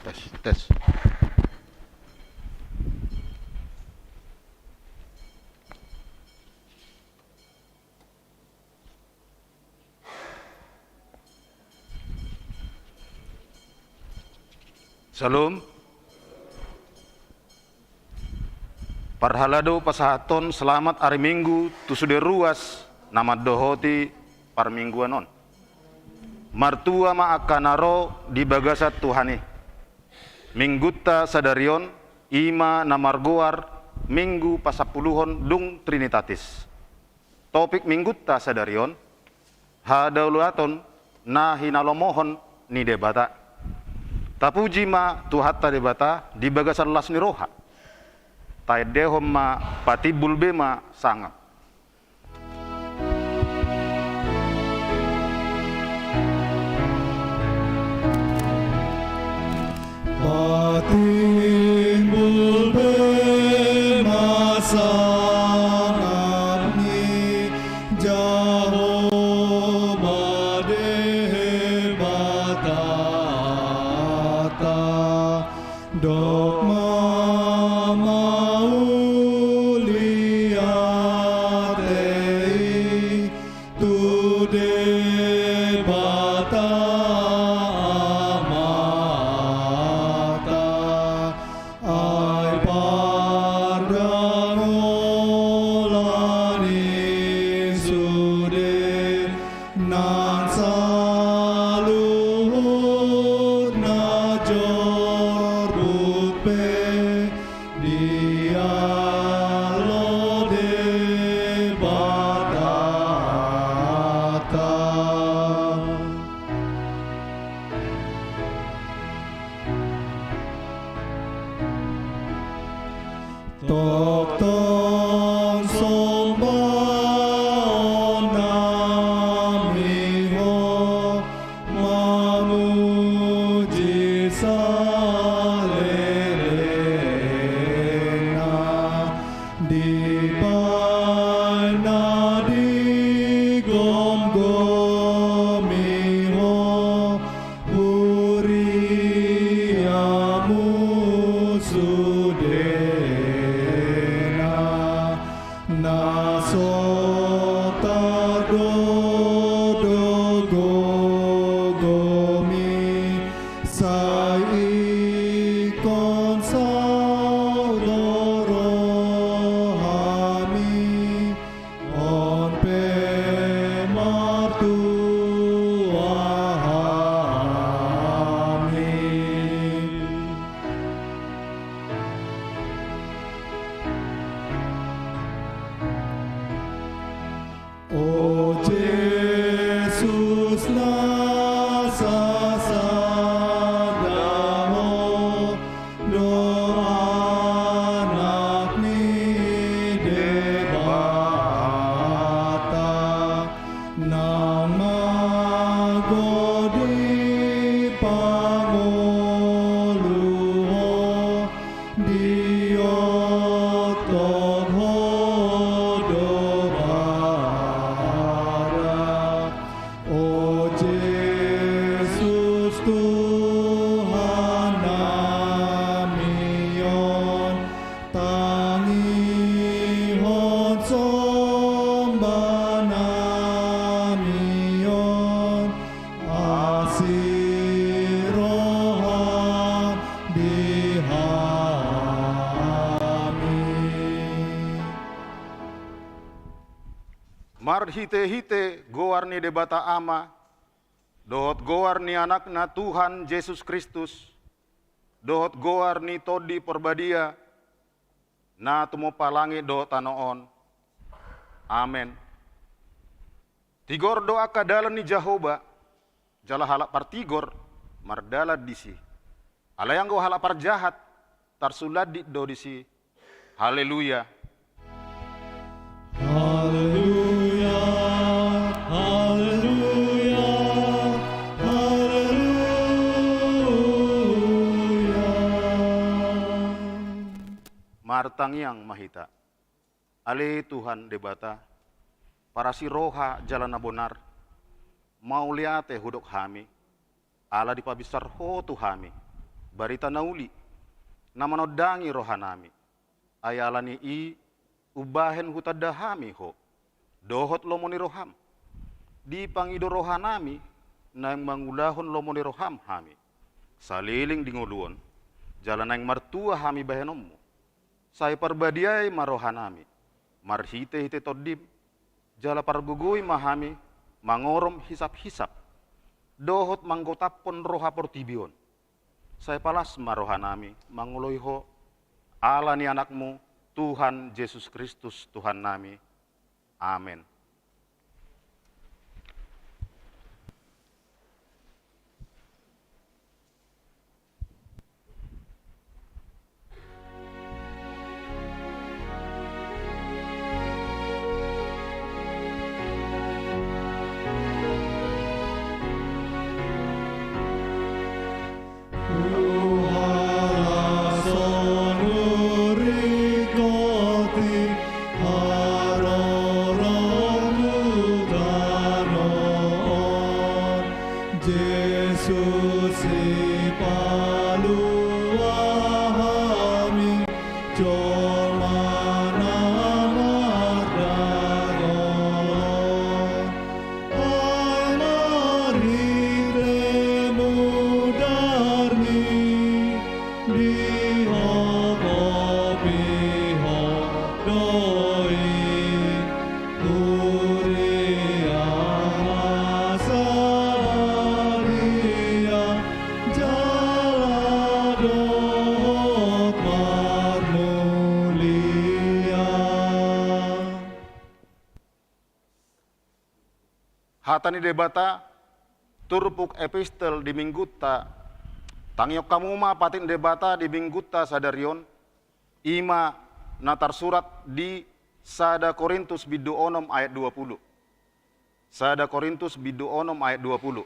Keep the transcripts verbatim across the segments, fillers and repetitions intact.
Tes, tes. Syalom. Parhalado pasahathon selamat ari Minggu tu sude ruas na mandohoti parmingguan on. Martua ma angka na ro di bagasan Tuhan i. Minggunta sadari on, i ma na margoar Minggu Pasampuluhon dung Trinitatis. Topik Minggunta sadari on, hadaulaton na hinalomohon ni Debata. Tapuji ma Tuhanta Debata di bagasan las ni roha. Taendehon ma patimbul be ma sangap. Patimbul be ma sangap ni Jahowa Debatanta, dok ma mauliate i tu Debata Amanta. Ai pardaholan i sude nang saluhut na jorbut pe di alo Debatanta. Tongtong sombaon nami Ho, mamuji salelengna, dibahen na digomgomi Ho huriamu sudena, na so tardodo gogomi, sai ingkon saut do rohami, on pe martua hami. O Jesus na sasada Ho, do Anak ni Debata, nang mago di pangolu Ho, diotop Ho do bara. O Jesus Tuhan nami on, tangihon somba nami on, asi roham di hami. Marhitehite goar ni Debata Ama, dohot goar ni Anakna Tuhan Jesus Kristus, dohot goar ni Tondi Porbadia, na tumompa langit dohot tano on. Amen. Tigor do angka dalan ni Jahowa, jala halak partigor mardalan disi. Alai anggo halak parjahat, tarsulandit do disi. Haleluya. Haleluya, haleluya, haleluya. Martangiang ma hita. Ale Tuhan Debata, parasi roha jala na bonar, mauliate hudok hami, ala dipabinsar Ho tu hami, barita na uli, na manondangi rohanami. Ai ala ni i umbahen hutanda hami Ho dohot lomo ni roham. Dipangido rohanami naeng mangulahon lomo ni roham hami saleleng di ngolu on, jala naeng martua hami bahenonmu. Sai parbadiai ma rohanami marhitehite Tondim, jala pargogoi ma hami mangorom hisaphisap dohot manggotaphon roha portibi on. Sai palas ma rohanami mangoloi Ho, ala ni Anakmu, Tuhan Jesus Kristus Tuhannami. Amen. Jesus, sipalua hami, jolma na mardagolon. Ai marhite mudarmi, dihophop Ho do i. Huria ma sadia jala dohot marmulia. Hata ni Debata, turpuk epistel di Minggunta. Tangihon hamu ma patik ni Debata di Minggunta sadari on, i ma na tarsurat di sada Korintus bindu onom ayat dua pulu. Sada Korintus bindu onom ayat dua pulu.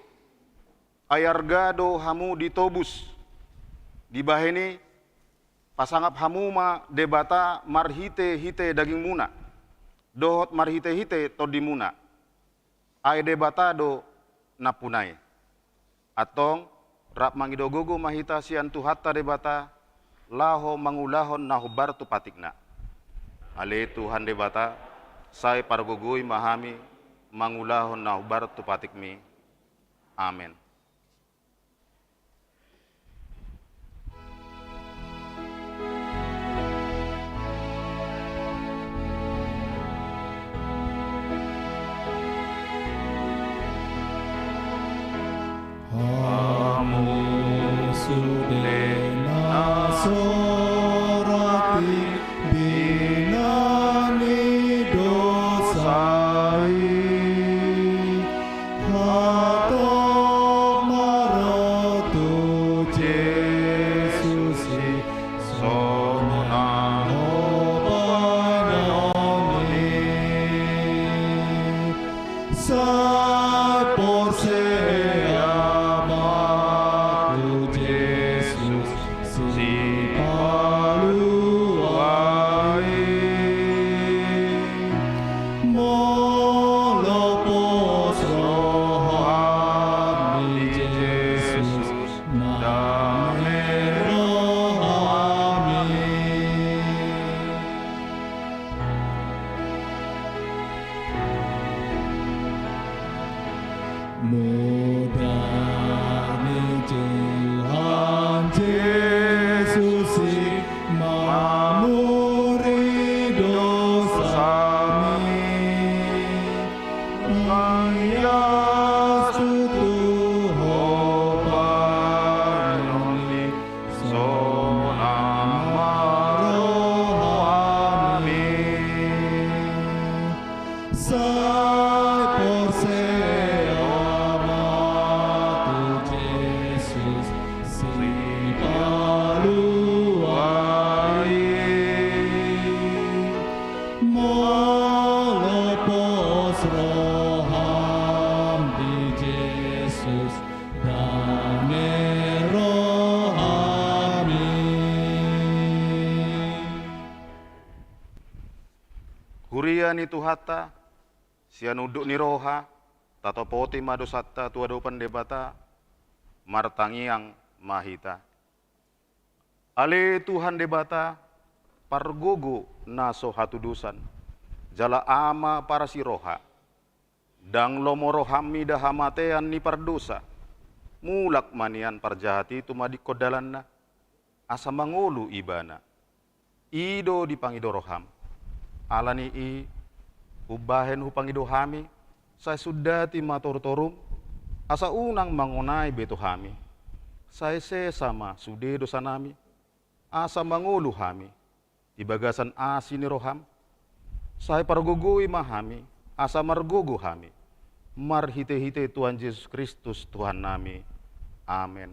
Ai arga do hamu ditobus, dibahen i pasangap hamu ma Debata marhitehite dagingmuna dohot marhitehite tondimuna. Ai Debata do nampuna i. Antong, rap mangido gogo ma hita sian Tuhanta Debata, laho mangulahon na hombar tu patikna. Ale Tuhan Debata, sai pargogoi ma hami mangulahon na hombar tu patikmi. Amen. Hamu sude na so ra timbina ni dosa i, hatop ma ro tu Jesus i, sonang do bahenon i. Sai porsea ma tu Jesus, Sipalua i. Molo pos roham di Jesus, dame rohami. Mudar ni Tuhan Jesus i mamuri dosami. Ias tutu ho bahenon i, sonang ma rohami. Sai porsea ma tu Jesus, Sipalua i. Molo pos roham di Jesus, dame rohami. Huria ni Tuhanta, sian unduk ni roha, tatopoti ma dosanta tu adopan Debata, martangiang ma hita. Ale Tuhan Debata, pargogo na so hatudosan, jala Ama parasiroha, ndang lomo roham mida hamatean ni pardosa, mulak ma nian parjahat i tumadingkon dalanna, asa mangolu ibana. I do dipangido roham. Ala ni i, umbahen hupangido hami, sai sundati ma torutorum, asa unang mangonai be tu hami. Sai sesa ma sude dosanami, asa mangolu hami di bagasan asi ni roham. Sai pargogoi ma hami, asa margogo hami. Marhitehite Tuhan Jesus Kristus Tuhannami. Amen.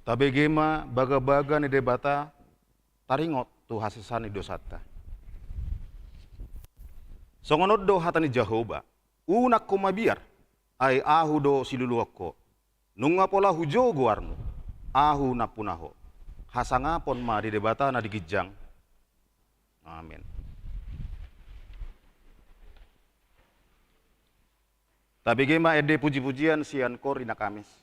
Tabege ma bagabaga ni Debata, taringot tu hasesaan ni dosanta. Songon on do hata ni Jahowa: Unang ho mabiar, ai Ahu do siluluhon ho. Nunga pola hujou goarmu, Ahu nampuna ho. Hasangapon ma di Debata na di ginjang. Amen. Tabege ma ende pujipujian sian Koor Inakamis.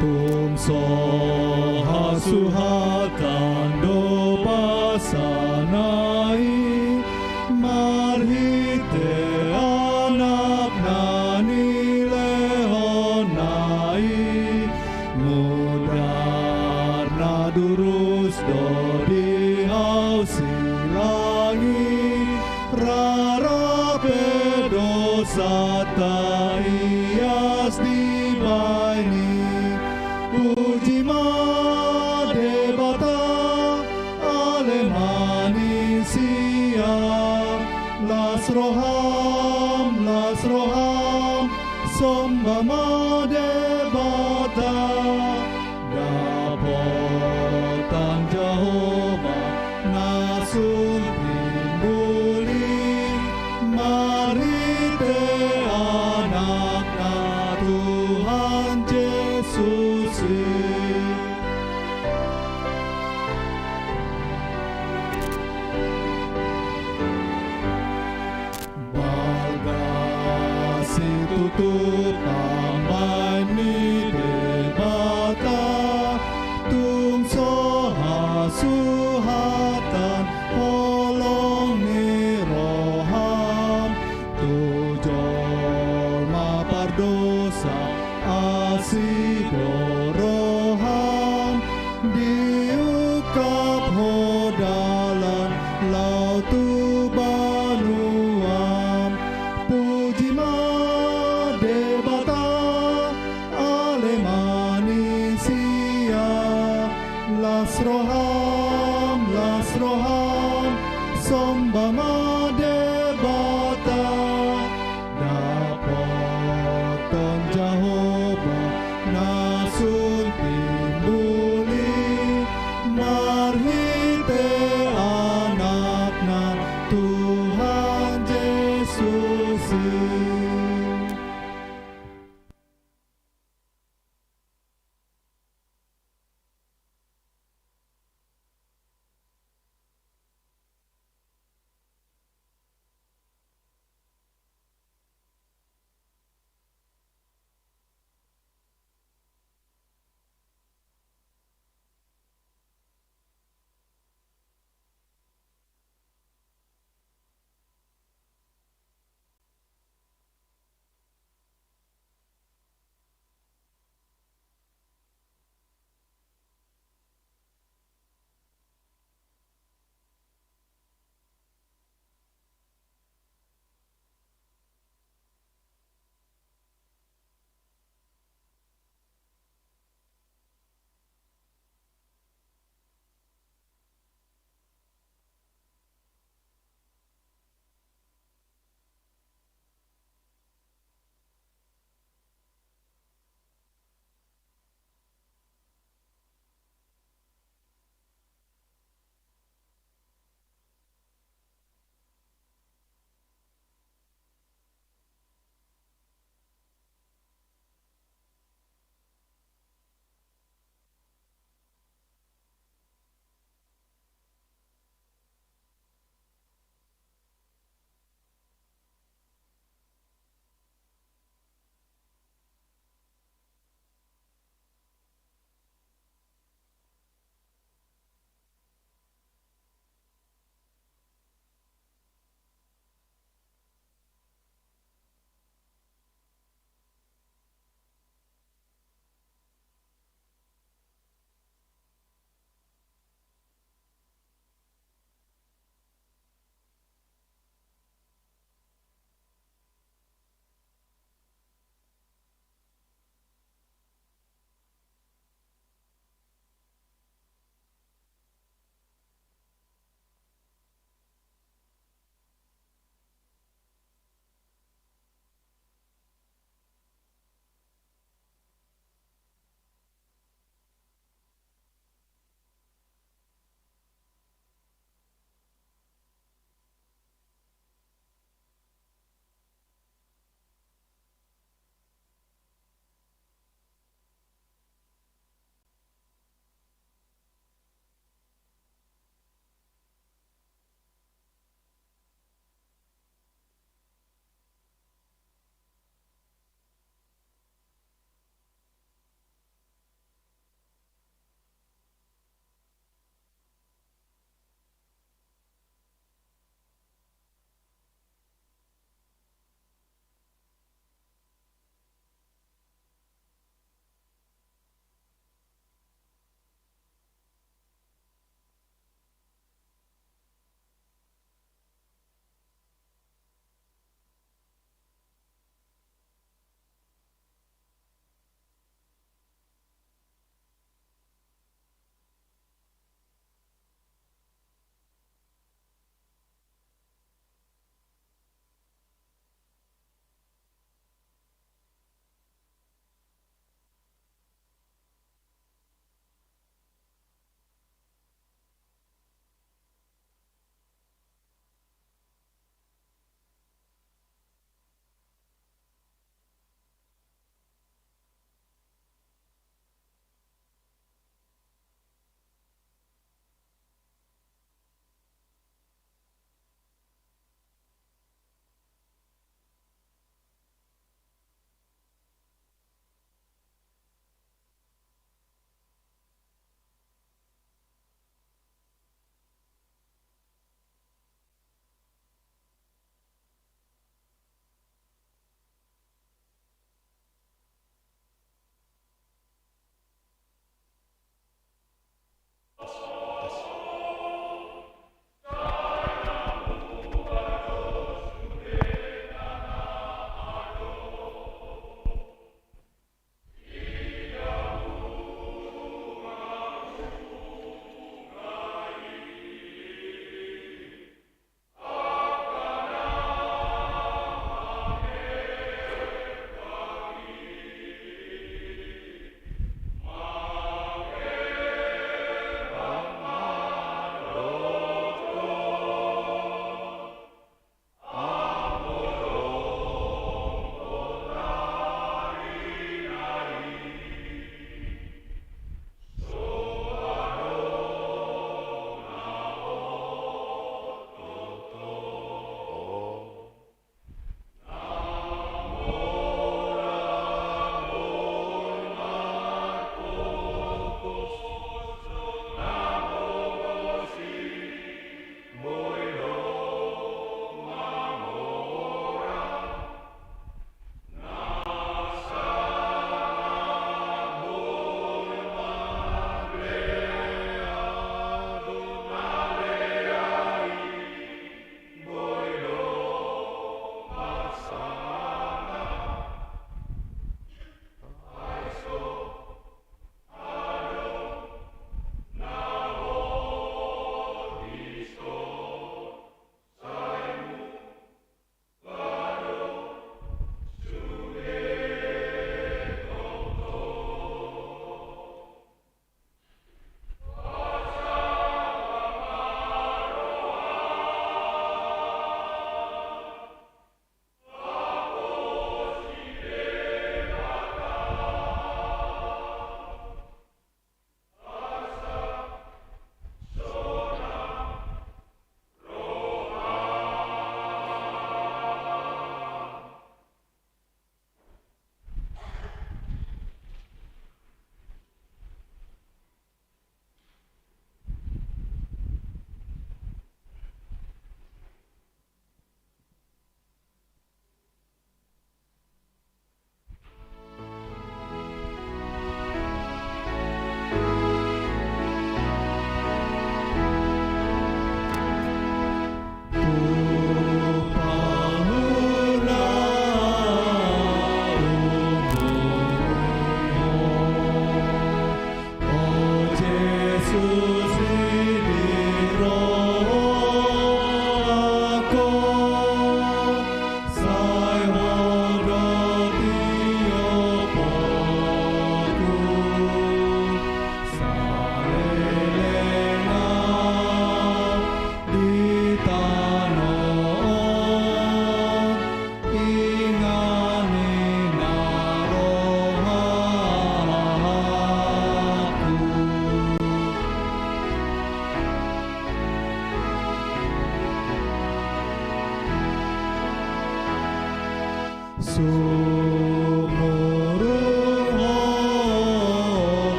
Tung so hasuhatan do basana i, marhite Anak na nilehonna i, mudar na durus do di hau silang i, rara pe dosanta ias dibahen i. Puji ma Debata, ale manisia. Las roham, las roham, somba ma Debata. Dapotan Jahowa na sun timbul i, marhite Anakna Tuhan Jesus i. Balga situtu pambahen ni Debata, tung so hasuhatan holong ni roham, tu jolma pardosa asi do roham, diungkap ho dalan laho tu banuam. Puji ma Debata, ale manisia. Las roham, las roham, somba ma Debata. Dapotan Jahowa na sun timbul i, marhite Anakna Tuhan Jesus i.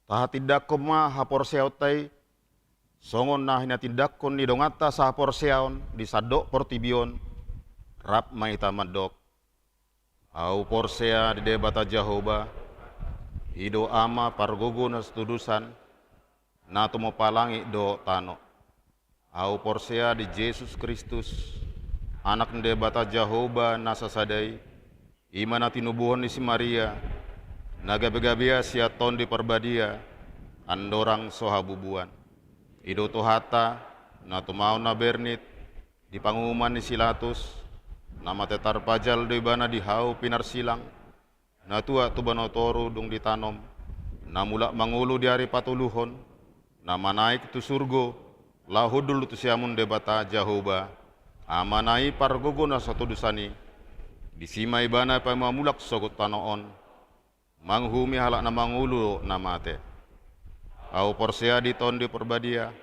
Tahatindangkon ma haporseaonta i, songon na hinatindangkon ni donganta sahaporseaon di sandok portibi on. Rap ma hita mandok: Ahu porsea di Debata Jahowa, i do Ama pargogo na satudosan, na tumompa langit dohot tano. Ahu porsea di Jesus Kristus, Anak ni Debata Jahowa na sasada i, i ma na tinubuhon ni si Maria, na gabegabean sian Tondi Parbadia, andorang so habubuan. I do Tuhanta, na tumaon na bernit, di panguhuman ni si Latus, na mate tarpajal do Ibana di hau pinarsilang, na tuat tu banua toru dung ditanom, na mulak mangolu di ari patoluhon, na manaek tu surgo, laho hundul tu siamun Debata Jahowa, Amana i pargogo na satudosan i. Disi ma Ibana paima mulak sogot tano on, manguhumi halak na mangolu dohot na mate. Ahu porsea di Tondi Parbadia,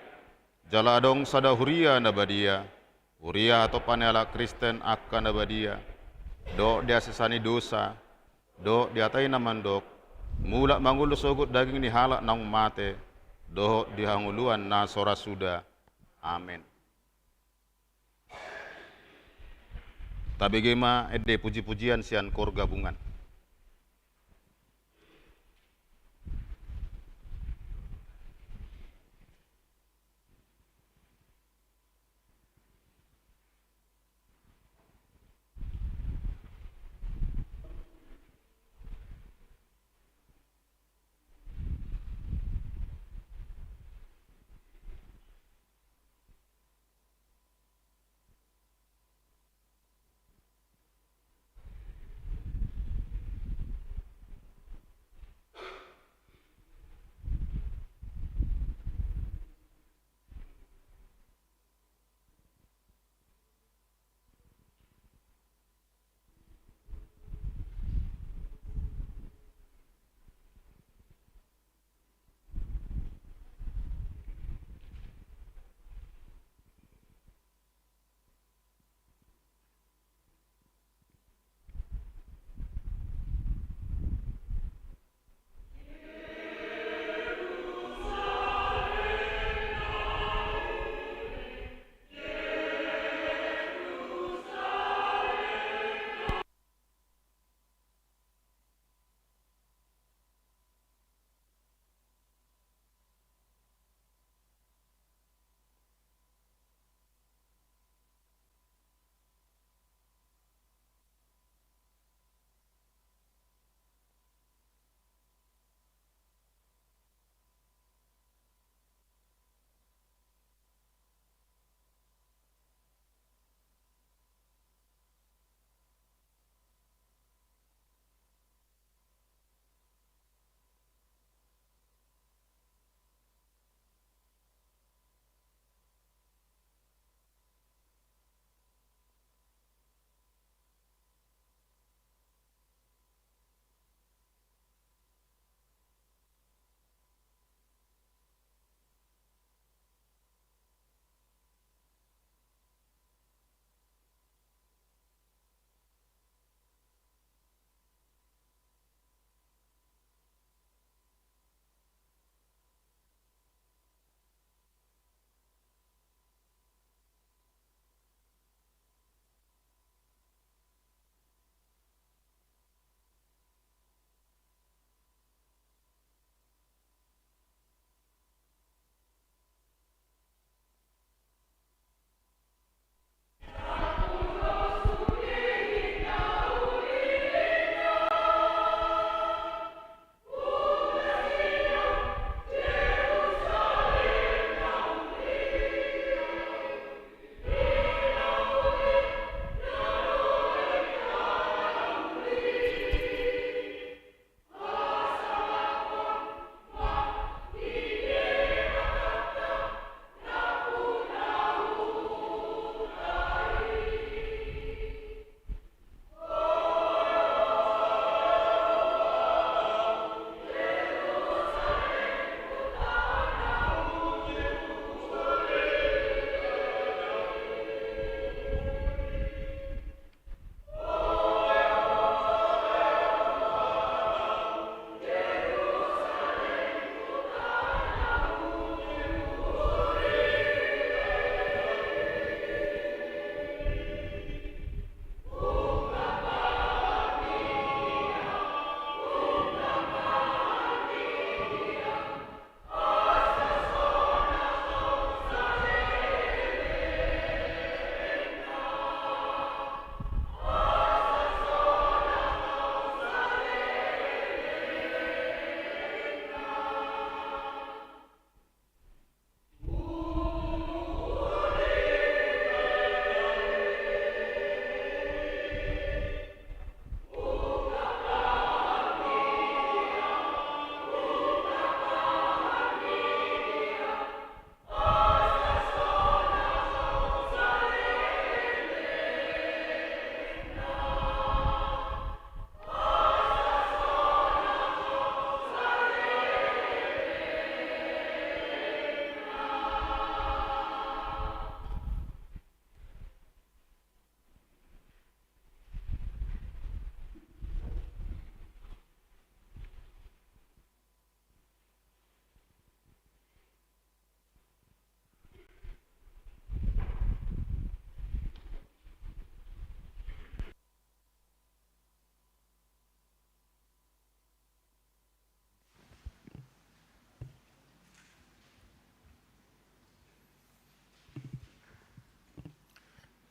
jala adong sada huria na badia, huria hatopan ni halak Kristen angka na badia, dohot di hasesaan ni dosa, dohot di hata i na mandok, mulak mangolu sogot daging ni halak naung mate, dohot di hangoluan na so ra suda. Amen. Tabege ma ende pujipujian sian Koor Gabungan.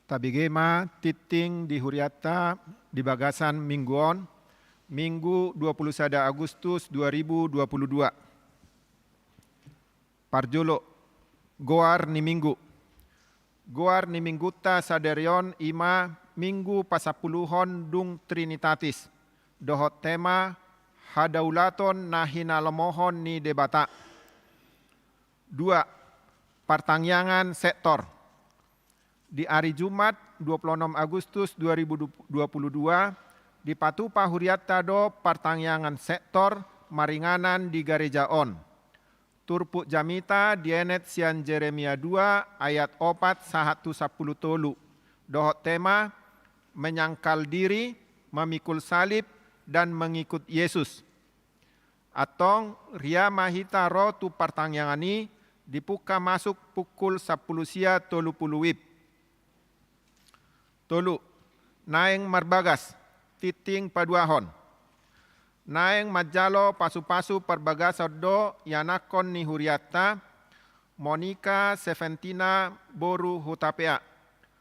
Tabege ma tingting di hurianta di bagasan minggu on, Minggu dua puluh sada Agustus dua ribu dua puluh dua. Parjolo, goar ni minggu. Goar ni minggunta sadari on i ma Minggu pasampuluhon dung Trinitatis, dohot tema hadaulaton na hinalomohon ni Debata. Dua, partangiangan sektor. Di ari Jumat dua puluh onom Agustus dua ribu dua puluh dua, dipatupa hurianta do partangiangan sektor maringanan di gareja on. Turpuk jamita dienet sian Jeremia dua ayat opat sahat tu sampulu tolu, dohot tema menyangkal diri, memikul salib, dan mengikut Yesus. Antong, ria ma hita ro tu partangiangan i, dipungka masuk pukul sampulu sia tolu pulu wib. Tolu, naeng marbagas, tingting paduahon. Naeng manjalo pasupasu parbagason do ianakhon ni hurianta, Monica Seventina boru Hutapea,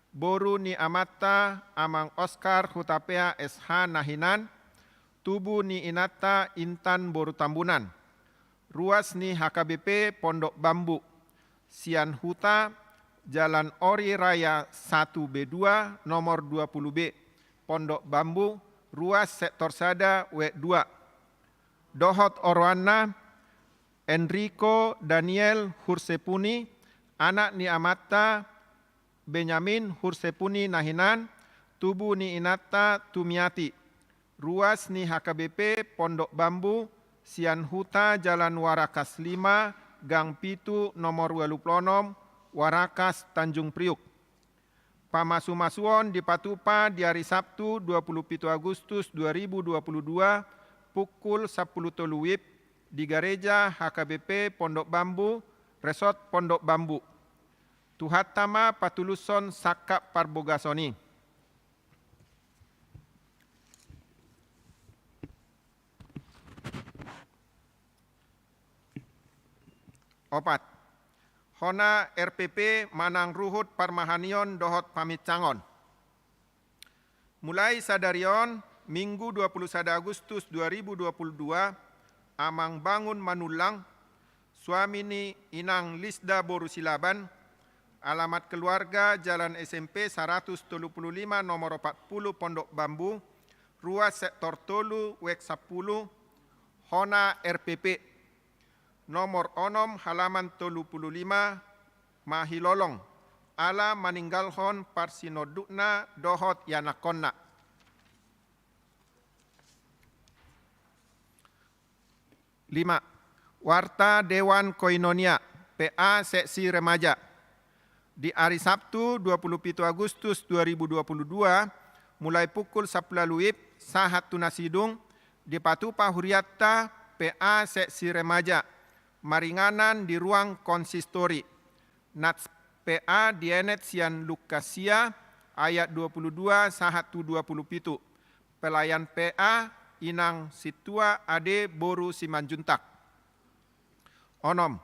boru ni amanta Amang Oskar Hutapea S H na hinan, tubu ni inanta Intan boru Tambunan, ruas ni H K B P Pondok Bambu, sian huta Jalan Ori Raya satu B dua nomor dua puluh B, Pondok Bambu, ruas sektor sada W dua. Dohot oroanna, Enrico Daniel Hursepuni, anak ni amanta Benyamin Hursepuni na hinan, tubu ni inanta Tumiati, ruas ni H K B P Pondok Bambu, sian huta Jalan Warakas lima, gang pitu, nomor ualu pulu onom, Warakas, Tanjung Priuk. Pamasumasuon dipatupa di ari Sabtu dua puluh pitu Agustus dua ribu dua puluh dua, pukul sampulu tolu wib, di gareja H K B P Pondok Bambu, Resort Pondok Bambu. Tuhanta ma patulushon sangkap parbogason i. Opat, hona R P P manang ruhut parmahanion dohot paminsangon. Mulai sadari on, Minggu dua puluh sada Agustus dua ribu dua puluh dua, Amang Bangun Manullang, suami ni Inang Lisda boru Silaban, alamat keluarga Jalan S M P saratus tolu pulu lima nomor opat pulu Pondok Bambu, ruas sektor tolu, wek sampulu, hona R P P. Nomor onom, halaman tolu pulu lima, Mahilolong, ala maninggalhon parsinondukna dohot ianakhonna. Lima, warta Dewan Koinonia, P A seksi remaja. Di ari Sabtu dua puluh pitu Agustus dua ribu dua puluh dua, mulai pukul sampulu ualu wib sahat tu na sidung, dipatupa hurianta P A seksi remaja maringanan di ruang konsistori. Nats P A dienet sian Lukas sia ayat dua puluh dua sahat tu dua puluh pitu. Pelayan P A, Inang Sintua Ade boru Simanjuntak. Onom,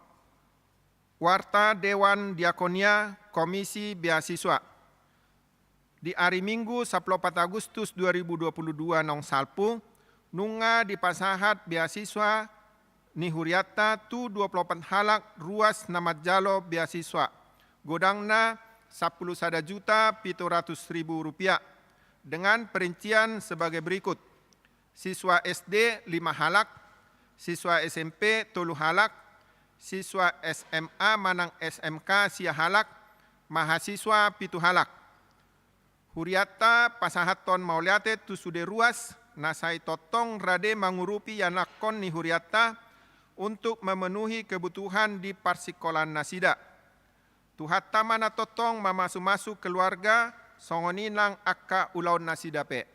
warta Dewan Diakonia, Komisi Beasiswa. Di ari Minggu sampulu opat Agustus dua ribu dua puluh dua naung salpu, nunga dipasahat beasiswa ni hurianta tu dua pulu opat halak ruas na manjalo beasiswa, godangna sampulu sada juta pitu ratus ribu rupiah, dengan perincian sebagai berikut: siswa S D lima halak, siswa S M P tolu halak, siswa S M A manang S M K sia halak, mahasiswa pitu halak. Hurianta pasahathon mauliate tu sude ruas na sai tongtong rade mangurupi ianakhon ni hurianta untuk memenuhi kebutuhan di parsikolaan nasida. Tuhanta ma na tongtong mamasumasu keluarga, songon i nang angka ulaon nasida pe.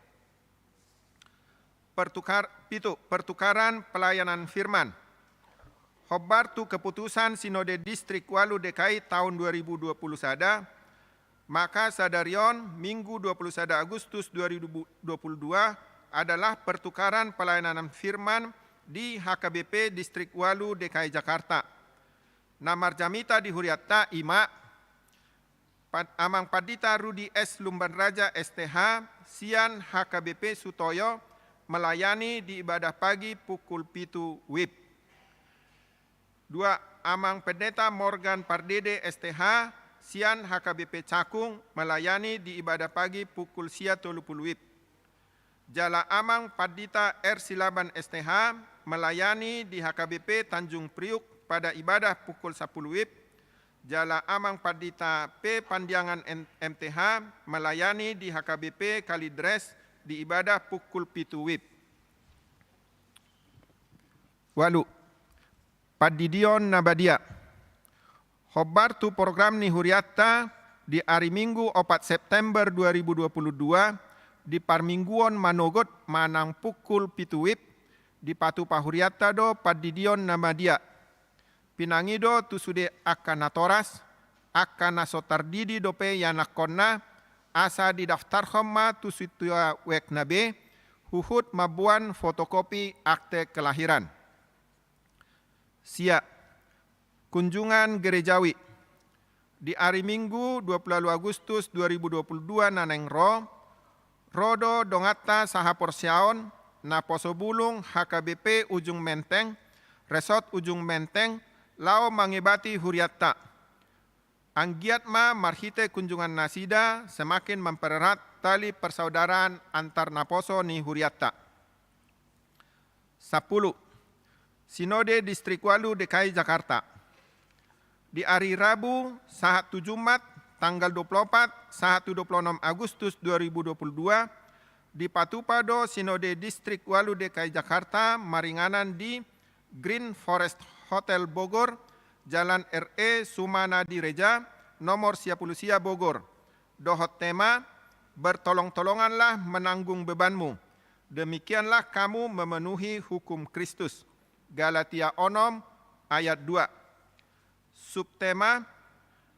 Pertukar-, pitu, pertukaran pelayanan firman. Hombar tu keputusan Sinode Distrik ualu D K I tahun dua ribu dua puluh sada, maka sadari on, Minggu dua puluh sada Agustus dua ribu dua puluh dua, adalah pertukaran pelayanan firman di H K B P Distrik ualu D K I Jakarta. Na marjamita di hurianta i ma Pad-, Amang Pandita Rudi S Lumbanraja S T H, sian H K B P Sutoyo, melayani di ibadah pagi pukul pitu WIB. Dua, Amang Pendeta Morgan Pardede S T H, sian H K B P Cakung, melayani di ibadah pagi pukul sia tolu pulu WIB. Jala Amang Pandita R Silaban S T H, melayani di H K B P Tanjung Priuk pada ibadah pukul sapuluh WIB. Jala Amang Pandita P Pandiangan M-, M T H, melayani di H K B P Kalidres di ibadah pukul pitu WIB. Ualu. Pandidion na badia. Hombar tu program ni hurianta, di ari Minggu opat September dua ribu dua puluh dua, di parmingguon manogot manang pukul pitu WIB, dipatupa hurianta do pandidion na badia. Pinangido tu sude angka natoras, angka na so tardidi dope ianakkonna, asa didaftarhon ma tu sintua web na be, huhut mamboan fotokopi akte kelahiran. Sia, kunjungan gerejawi. Di ari Minggu dua puluh Agustus dua ribu dua puluh dua na naeng ro, ro do donganta sahaporseaon, naposo bulung H K B P Ujung Menteng, Resort Ujung Menteng, laho mangebati hurianta. Anggiat ma marhite kunjungan nasida semakin mempererat tali persaudaraan antar naposo ni hurianta. Sapuluh. Sinode Distrik Ualu D K I Jakarta. Di ari Rabu sahat tu Jumat, tanggal dua puluh opat sahat tu dua puluh enam Agustus dua ribu dua puluh dua, dipatupa do Sinode Distrik Ualu D K I Jakarta maringanan di Green Forest Hotel Bogor, Jalan R E Sumana Direja, nomor sia pulu sia Bogor. Dohot tema, "Bertolong-tolonganlah menanggung bebanmu. Demikianlah kamu memenuhi hukum Kristus." Galatia onom ayat dua. Subtema,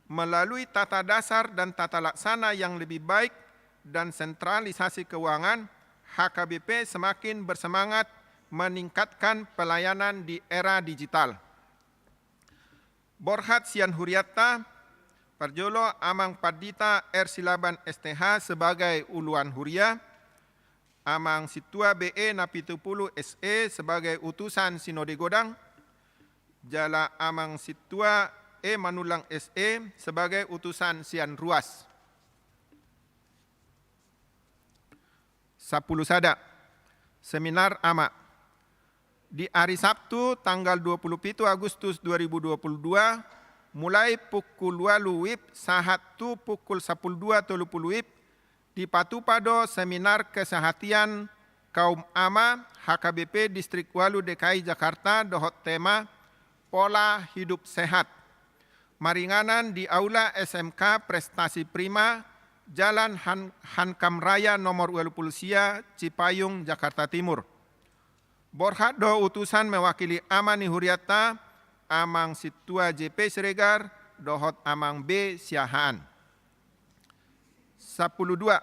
melalui tata dasar dan tata laksana yang lebih baik dan sentralisasi keuangan, H K B P semakin bersemangat meningkatkan pelayanan di era digital. Borhat sian hurianta, parjolo Amang Pandita R Silaban S T H sebagai uluan huria, Amang Sintua B E Napitupulu S E sebagai utusan Sinode Godang, jala Amang Sintua E Manullang S E sebagai utusan sian ruas. Sapuluh sada. Seminar Ama. Di ari Sabtu, tanggal dua puluh pitu Agustus dua ribu dua puluh dua, mulai pukul ualu WIB sahat tu pukul sapuluh dua tolu pulu WIB, dipatupa do seminar kesehatian kaum ama H K B P Distrik Ualu D K I Jakarta dohot tema Pola Hidup Sehat. Maringanan di Aula S M K Prestasi Prima, Jalan Han-, Hankam Raya nomor ualu pulu sia, Cipayung, Jakarta Timur. Borhat do utusan mewakili ama ni hurianta, Amang Sintua J P Siregar, dohot Amang B Siahaan. Sapuluh dua.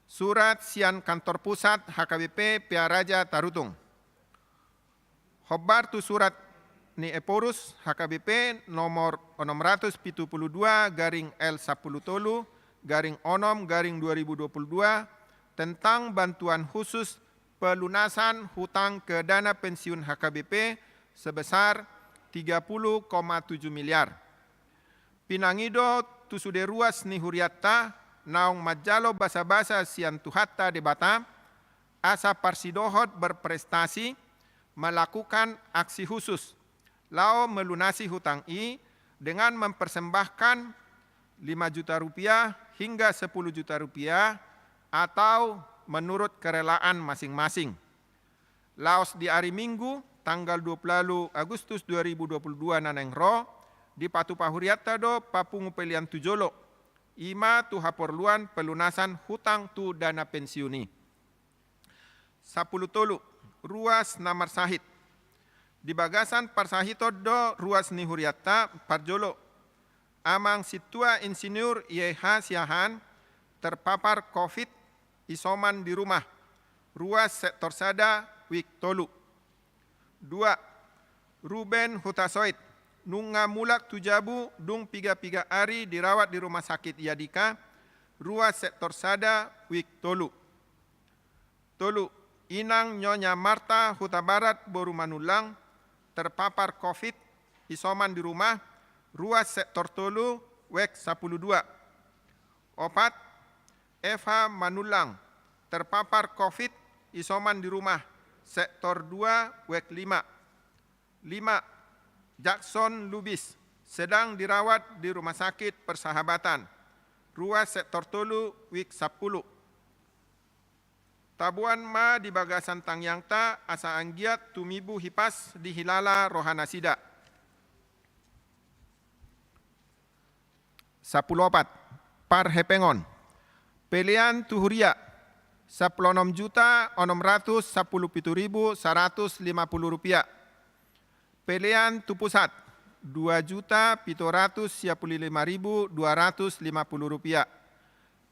Surat sian kantor pusat H K B P Pearaja Tarutung. Hombar tu surat ni Ephorus H K B P nomor onom ratus pitu pulu dua garing L sapuluh tolu garing onom garing dua ribu dua puluh dua tentang bantuan khusus pelunasan hutang ke dana pensiun H K B P sebesar tiga puluh koma tujuh miliar. Pinangido tu sude ruas ni hurianta naung manjalo basabasa sian Tuhanta Debata, asa parsidohot berprestasi melakukan aksi khusus laho melunasi hutang i dengan mempersembahkan lima juta rupiah hingga sepuluh juta rupiah atau menurut kerelaan masing-masing. Laos di ari Minggu, tanggal dua puluh ualu Agustus dua ribu dua puluh dua na naeng ro, dipatupa hurianta do papungu pelean tu jolo, i ma tu haporluan pelunasan hutang tu dana pensiun i. Sapuluh tolu, ruas na marsahit. Di bagasan parsahiton do ruas ni hurianta, parjolo, Amang Sintua Insinyur Y H Siahaan terpapar covid, isoman di rumah, ruas sektor sada, wik tolu. Dua, Ruben Hutasoit, nunga mulak tu jabu dung piga-piga ari dirawat di rumah sakit Yadika, ruas sektor sada, wik tolu. Tolu, inang Nyonya Marta Hutabarat boru Manullang, terpapar covid, isoman di rumah, ruas sektor tolu, wik sampulu dua. Opat, Eva Manullang, terpapar covid, isoman di rumah, sektor dua, wik lima. Lima, Jackson Lubis, sedang dirawat di Rumah Sakit Persahabatan, ruas sektor tolu, wik sampulu. Taboan ma di bagasan tangiangta asa anggiat tumibu hipas dihilala rohanasida. Sampulu opat, parhepengon. Pelean tu huria, sampulu onom juta onom ratus sampulu pitu ribu saratus lima pulu rupiah. Pelean tu pusat, dua juta pitu ratus sia pulu lima ribu dua ratus lima pulu rupiah.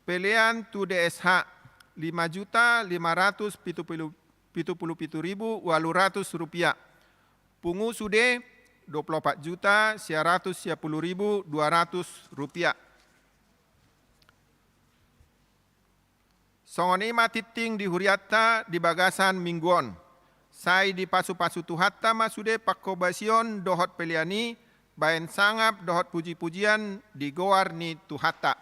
Pelean tu D S H, lima juta lima ratus pitu pulu, pitu pulu pitu ribu ualu ratus rupiah. Pungu sude, dua pulu opat juta sia ratus sia pulu ribu dua ratus rupiah. Songon i ma tingting di hurianta di bagasan minggu on. Sai dipasu-pasu Tuhanta ma sude panghobasion dohot pelean i, baen sangap dohot puji-pujian di goar ni Tuhanta.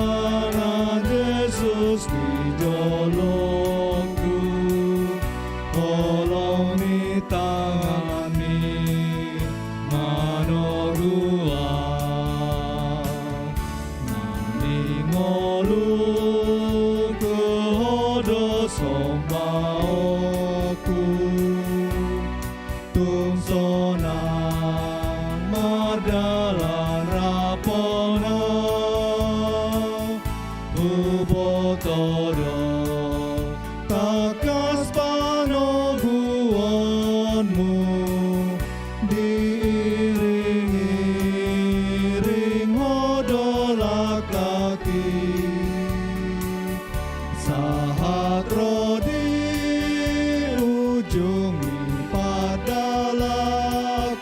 Pardalanan Jesus di jolongku, holong ni tanganmi manogu au. Nang di ngolungku ho do sombaonku, tung sonang mardalan rap ho na huboto do tangkas panoguonmu, diiring-iring ho do laklak i. Sahat ro di ujung ni pardalanan,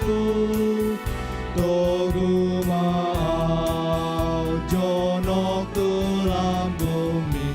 togu ma au jonok tu lambungmi.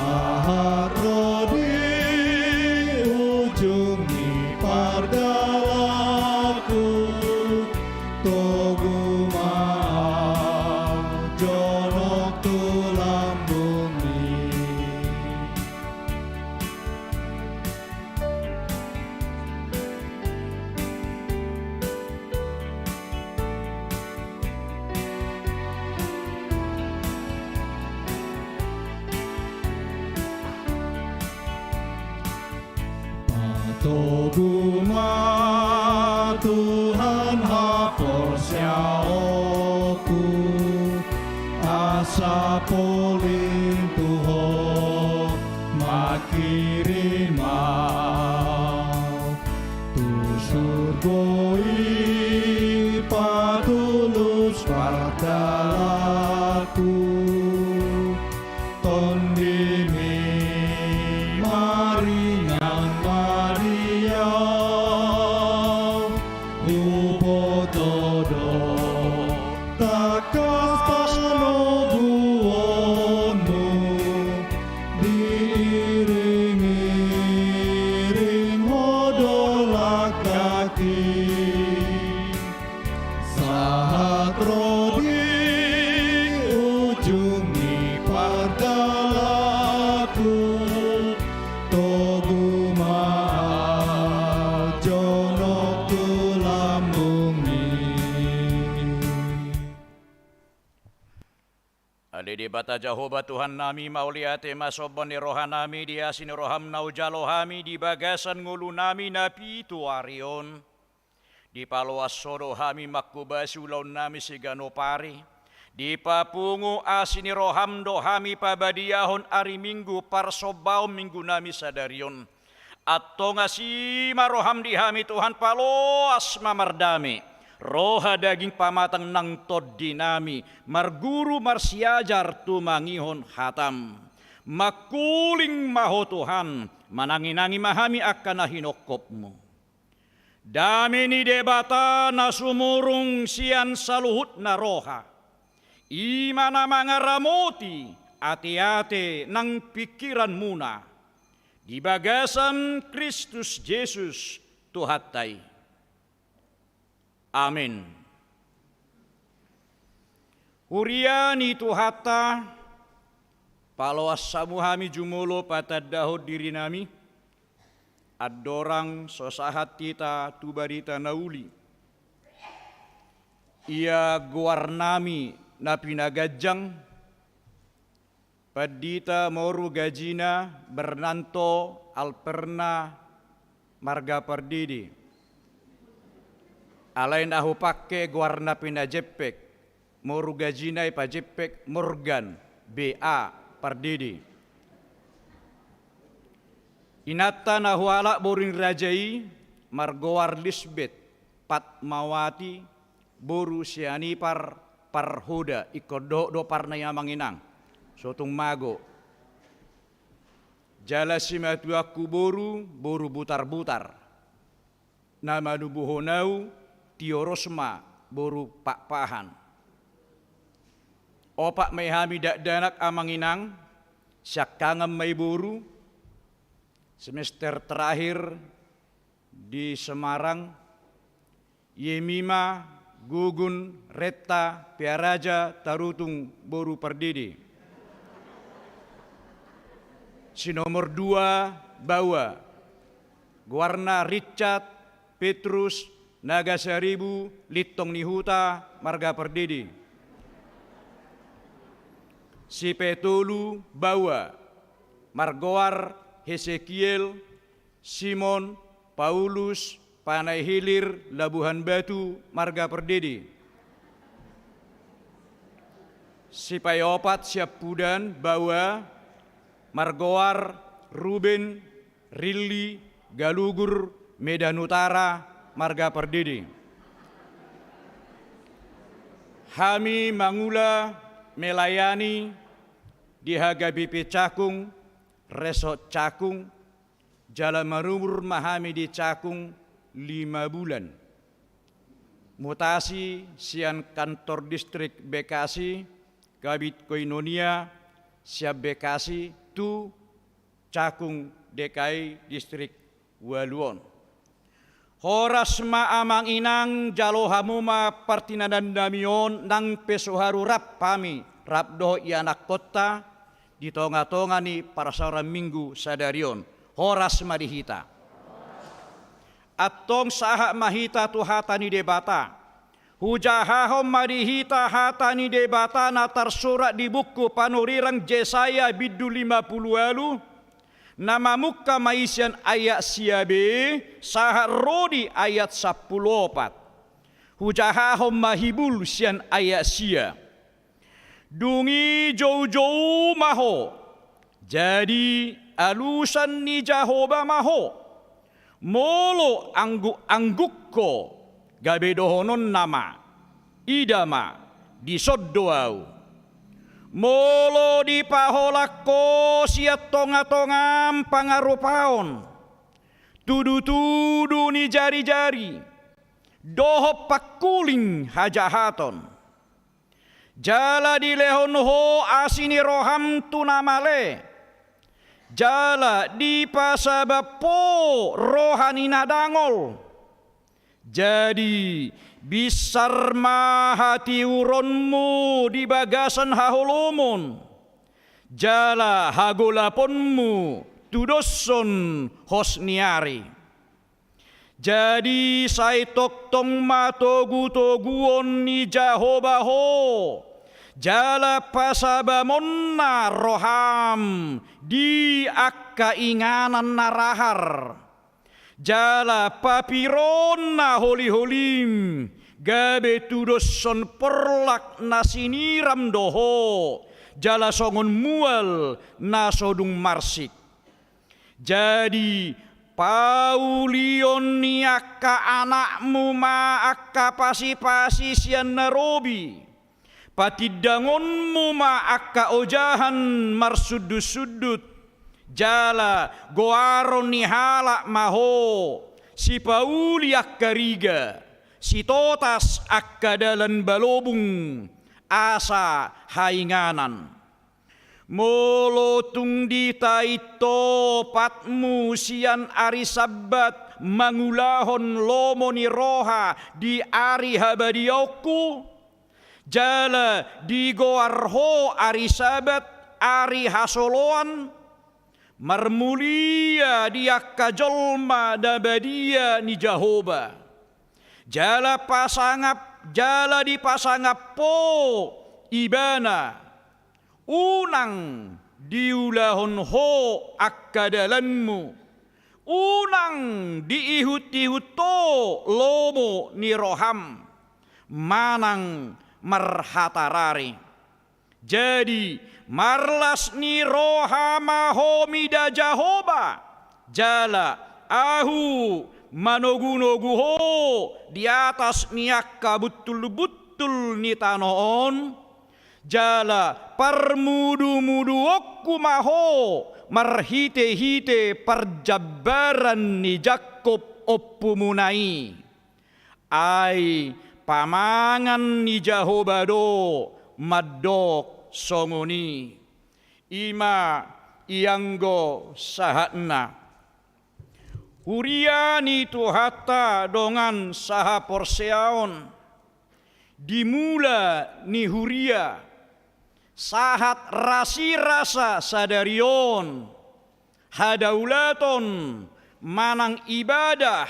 Sahat ro di ujung ni pardalanku, togu ma jonok tu lambungmi. Patogu ma Tuhan haporseaonku, asa poling tu Ho mangkirim au tu surgo i, patulus pardalanku. TondiMi maringan ma di au, huboto do tangkas panoguonMu, diiring-iring Ho do langkangki. Sahat ro di ujung ni pardalanku, togu ma jonok tu lambungmi. Ale Debata Jahowa Tuhannami, mauliate ma somba ni rohanami di asi ni roham na hujalo hami di bagasan ngolunami na pitu ari on. Dipaloas Ho do hami manghobasi ulaonnami siganup ari. Dipapungu asi ni roham do hami pabadiahon ari Minggu parsombaon Minggunami sadari on. Antong asi ma roham di hami Tuhan, paloas ma mardame roha, daging, pamatang nang tondinami, marguru marsiajar tumangihon hatam. Mangkuling ma Ho Tuhan, manangi-nangi ma hami angka na hinophopMu. Dame ni Debata na sumurung sian saluhut na roha, i ma na mangaramoti ate-ate nang pingkiranmuna di bagasan Kristus Jesus Tuhanta i. Amen. Huria ni Tuhanta, paloas hamu hami jumolo patandahon dirinami, andorang so sahat hita tu barita na uli. Ia goarnami na pinaganjang, Pandita Moru Gajina Bernanto Alperna marga Pardede. Alai na hupangke goarna pinajempek, Moru Gajina i pajempek Morgan, B A, Pardede. Inanta na hualap boru ni raja i margoar Lisbet Patmawati, boru Sianipar Parhoda, ingkon dohot do parna i amang inang, so tung mago. Jala simatuangku boru, boru Butarbutar, na manubuhon au Tio Rosma boru Pakpahan. Opat ma i hami dakdanak amang inang, siangkangan ma i boru, semester terakhir di Semarang, Yemima Gugun Retta Pearaja Tarutung boru Pardede. Si nomor dua baoa, goarna Richard Petrus Nagasaribu Lintong ni Huta marga Pardede. Si patolu baoa, margoar Hesekiel Simon Paulus Panai Hilir Labuhan Batu marga Pardede. Si paopat siampudan baoa, margoar Ruben Rilli Galugur Medan Utara marga Pardede. Hami mangula melayani di H K B P Cakung, Resort Cakung, jala marumur ma hami di Cakung lima bulan. Mutasi sian kantor distrik Bekasi, Kabid Koinonia, Sian Bekasi tu Cakung D K I distrik ualu on. Horas ma amang inang, jalo hamu ma partinandan nami on, nang pe so haru rap hami, rap dohot ianakkonta, di tonga-tonga ni parsaoran Minggu sadari on. Horas ma di hita. Antong sahat ma hita tu hata ni Debata. Hujahahon ma di hita hata ni Debata na tarsurat di buku Panurirang Jesaya bindu lima pulu ualu, na mamungka ma i sian ayat sia be, sahat ro di ayat sampulu opat. Hujahahon ma hibul sian ayat sia. Dung i joujou ma ho, jadi alusan ni Jahowa ma ho. Molo angguk-angguk ho, gabe dohononna ma, ida ma, dison do ahu. Molo dipaholang ho sian tonga-tongam pangarupaon, tudu-tudu ni jari-jari, dohot pangkuling hajahaton. Jala dilehon ho asi ni roham tu na male. Jala dipasabam ho roha ni na dangol. Jadi binsar ma hatiuronmu di bagasan haholomon. Jala hagolaponmu tudoshon hos ni ari. Jadi sai tongtong ma togu-toguon ni Jahowa ho, jala pasabamonna roham di angka inganan na rahar, jala papiroonna holi-holim, gabe tudoshon porlak na siniram do ho, jala songon mual na so dung marsik. Jadi paulion ni angka anakmu ma angka pasi-pasi sian na robi. Patindangonmu ma angka ojahan marsundut-sundut. Jala goaron ni halak ma ho, sipauli angka riga, sitotas angka dalan balobung, asa hainganan. Molo tung ditait ho patmu sian ari Sabbat mangulahon lomo ni roha di ari habadiaonku, jala digoar ho ari Sabbat ari hasoloan, marmulia di angka jolma na badia ni Jahowa. Jala pasangap, jala dipasangap ho ibana. Unang diulahon ho angka dalanmu, unang diihut-ihut ho lomo ni roham, manang marhatarari. Jadi marlas ni roha ma ho mida Jahowa, jala ahu manogu-nogu ho di atas ni angka buntul-buntul ni tano on, jala parmudu-muduonku ma ho marhite-hite parjambaran ni Jakkob ompumuna i. Ai pamangan ni Jahowa do mandok songon i. I ma ianggo sahatna. Huria ni Tuhanta dongan sahaporseaon, di mula ni huria, sahat rasirasa sadari on, hadaulaton manang ibadah,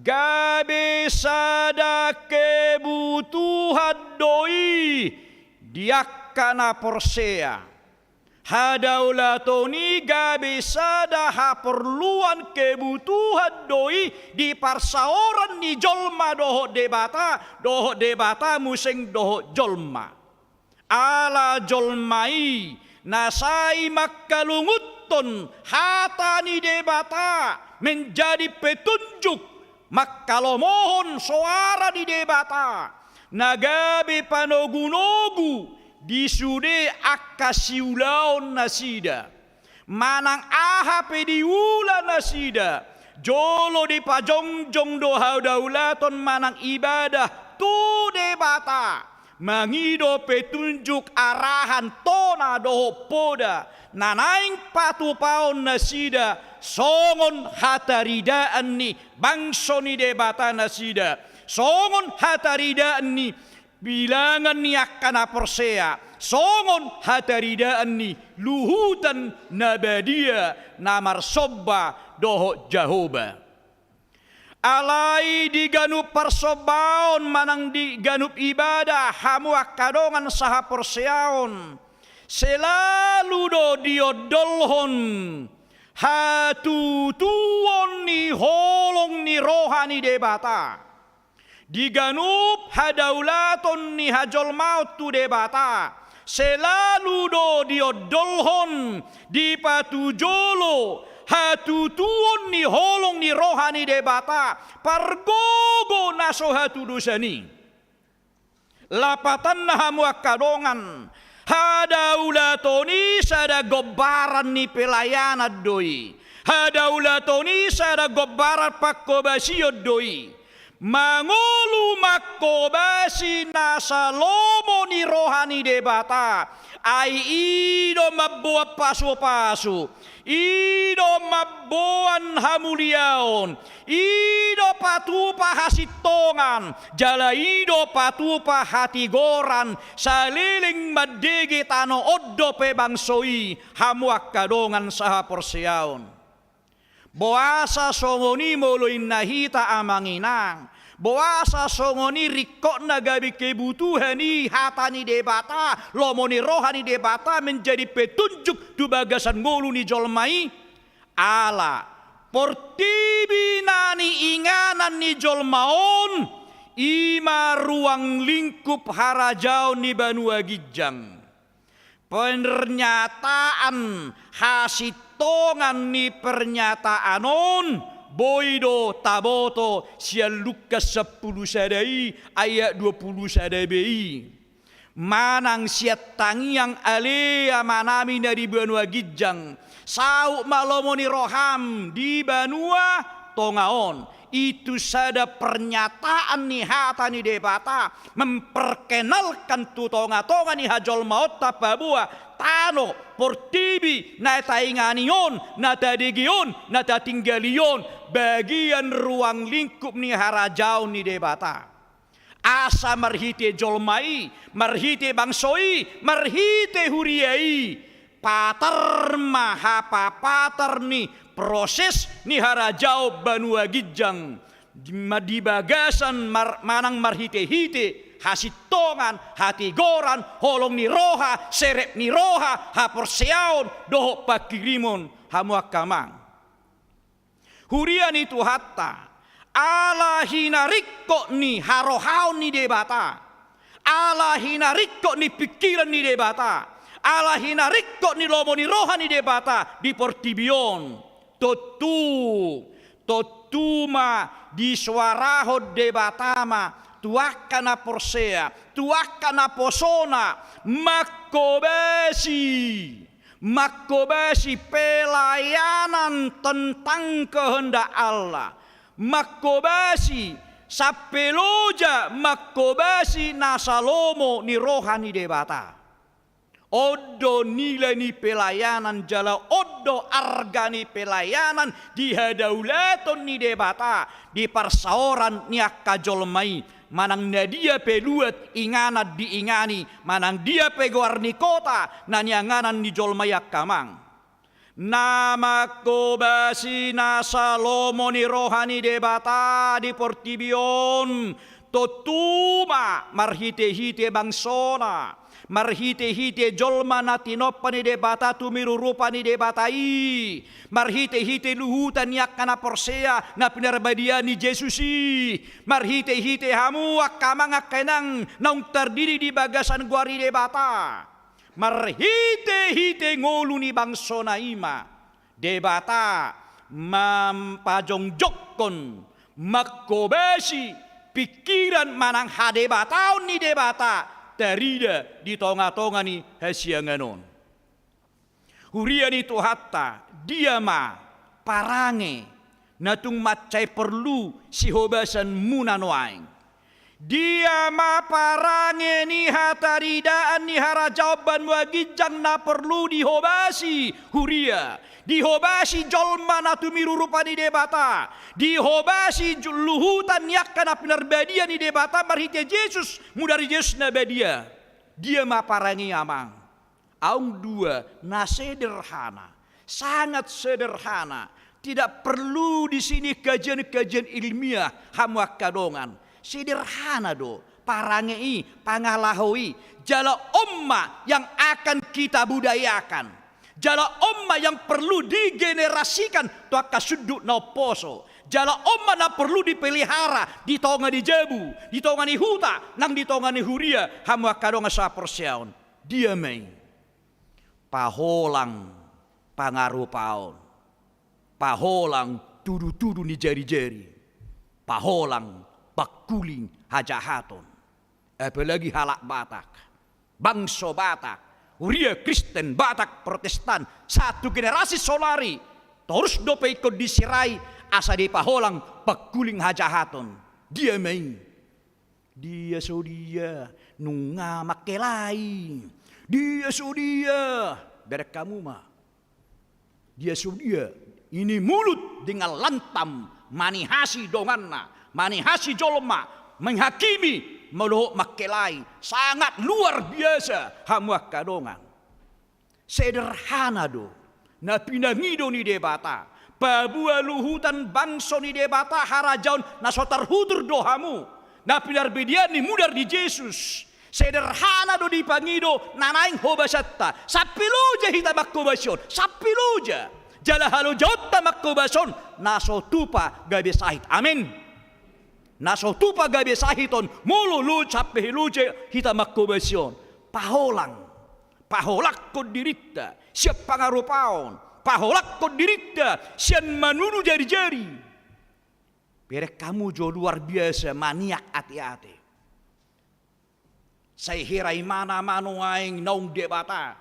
gabe sada kebutuhan do i di angka na porsea. Hadaulaton i gabe sada haporluan kebutuhan do i di parsaoran ni jolma dohot Debata, dohot Debata muse dohot jolma. Ala jolma i na sai mangkalungunhon hata ni Debata menjadi petunjuk, mangkalomohon soara ni Debata na gabe panogu-nogu di sude angka siulaon nasida. Manang aha pe diula nasida, jolo dipajongjong do hadaulaton manang ibadah tu Debata. Mangido petunjuk, arahan, tona dohot poda na naeng patupaon nasida songon hataridaan ni bangso ni Debata nasida, songon hataridaan ni bilangan ni angka na porsea, songon hataridaan ni luhutan na badia na marsomba dohot Jahowa. Alai di ganup parsombaon manang di ganup ibadah hamu angka dongan sahaporseaon, selalu do diondolhon hatutuon ni holong ni roha ni Debata. Di ganup hadaulaton ni hajolmaon tu Debata, selalu do diondolhon, dipatujolo hatutuon ni holong ni roha ni Debata, pargogo na so hatudosan i. Lapatanna hamu angka dongan, hadaulaton i sada gombaran ni pelayanan do i. Hadaulaton i sada gombaran pangkobasion do i. Mangolu mangkobasi nasa lomo ni roha ni Debata, ai i do mamboan pasupasu, i do mamboan hamuliaon, i do patupa hasintongan, jala i do patupa hatigoran, saleleng mandege tano on dope bangso i, hamu angka dongan sahaporseaon. Boasa songon i molo inna hita amang inang? Boasa songon i ringkotna gabe kebutuhan i hata ni Debata, lomo ni roha ni Debata menjadi petunjuk tu bagasan ngolu ni jolma i? Ala portibi na niinganan ni jolma on, i ma ruang lingkup harajaon ni banua ginjang. Pernyataan hasintongan ni pernyataan on boi do taboto sian Lukas sampulu sada i ayat dua pulu sada b i. Manang sian tangiang ale amanami na di banua ginjang, saut ma lomo ni roham di banua tonga on. Itu sada pernyataan ni hata ni Debata, memperkenalkan tu tonga-tonga ni hajolmaonta paboa tano portibi na taingani on, na tadege on, na tatinggali on, bagian ruang lingkup ni harajaon ni Debata. Asa marhite jolma i, marhite bangso i, marhite huria i, patar ma hapapatar ni proses ni harajaon banua ginjang di, ma-, di bagasan mar-, manang marhite-hite hasintongan, hatigoran, holong ni roha, serep ni roha, haporseaon dohot pangkirimon, hamu angka amang. Huria ni Tuhanta, ala hinaringkot ni harohaon ni Debata, ala hinaringkot ni pingkiran ni Debata, ala hinaringkot ni lomo ni roha ni Debata di portibi on, tontu, tontu ma disoarahon Debata ma tu angka na porsea, tu angka naposona, mangkobasi, mangkobasi pelayanan tentang kehendak Allah, mangkobasi sampe loja, mangkobasi nasa lomo ni roha ni Debata. On do nilai ni pelayanan jala on do arga ni pelayanan di hadaulaton ni Debata di parsaoran ni angka jolma i, manang na dia pe luat inganan diingani, manang dia pe goar ni kota na nianganan ni jolma i angka amang. Na mangkobasi nasa lomo ni roha ni Debata di portibi on, tontu ma marhite-hite bangsona, marhite-hite jolma na tinompa ni Debata tu mirurupa ni Debata i, marhite-hite luhutan ni angka na porsea na pinarbadiaan ni Jesus i, marhite-hite hamu angka amang angka inang naung tardidi di bagasan goar ni Debata. Marhite-hite ngolu ni bangsona i ma Debata mampajongjonghon, mangkobasi pingkiran manang hadebataon ni Debata tarida di tonga-tonga ni hasiangan on. Huria ni Tuhanta, dia ma parange na tung mansai porlu sihobasanmuna nuaeng? Dia ma parange ni hataridaan ni harajaon banua ginjang na porlu dihobasi huria, dihobasi jolma na tumiru rupa ni Debata, dihobasi ju-, luhutan ni angka na pinarbadia ni Debata marhite Jesus, mudar ni Jesus na badia. Dia ma parange i, amang. Aung dua na sederhana, sangat sederhana. Tidak perlu di sini kajian-kajian ilmiah, hamu angka dongan. Sederhana do parange i, pangalaho i. Jala on ma yang akan kita budayakan. Jala on ma yang perlu digenerasikan tu angka sundut na umposo. Jala on ma na perlu dipelihara di tonga ni jabu, di tonga ni huta, nang di tonga ni huria, hamu angka dongan sahaporseaon. Dia ma i? Paholang pangarupaon, paholang tudu-tudu ni jari-jari, paholang pangkuling hajahaton. Apalagi halak Batak, bangso Batak, huria Kristen Batak Protestan, satu generasi saonari, torus dope ingkon disirai asa dipaholang pangkuling hajahaton. Dia ma i? Dia so dia nunga mangkelai. Dia so dia. Bereng hamu ma. Dia so dia. Ini mulut dengan lantam manihasi donganna, manihasi jolma, menghakimi, molo mangkelai. Sangat luar biasa, hamu angka dongan. Sederhana do na pinangido ni Debata. Paboa luhutan bangso ni Debata, harajaon na so tarhutur do hamu, na pinarbadiaan ni mudar ni Jesus. Sederhana do dipangido na naeng hobasanta. Sampe loja hita manghobasi on, sampe loja. Jala halojaonta manghobasi on na so tupa gabe sahit. Amin. Na so tupa gabe sahit on, molo loja, sampe loja hita manghobasi on. Paholang. Paholangkon dirinta sian pangarupaon, paholangkon dirinta sian manudu jari-jari. Bereng hamu jo, luar biasa maniak ate-ate. Sai hira imana ma nuaeng naung Debata,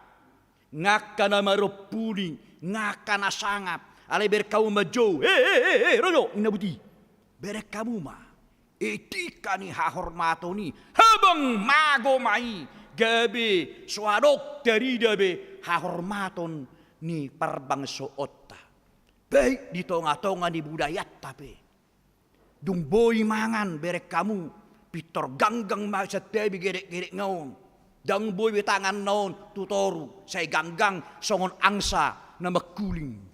nga angka na marompuni, nga angka na sangap. Alai bereng hamu ma jo, eh, eh, eh, eh, ro jo, ninna buti. Bereng hamu ma. Etika ni hahormaton i, habang mago ma i, gabe so adong tarida be hahormaton ni parbangsoonta. Baik di tonga-tonga ni budayanta pe. Dung boi mangan bereng hamu, pintor ganggang ma santabi gedek-gedekna on. Ndang boi be tanganna on tu toru, sai ganggang songon angsa na mangkuling.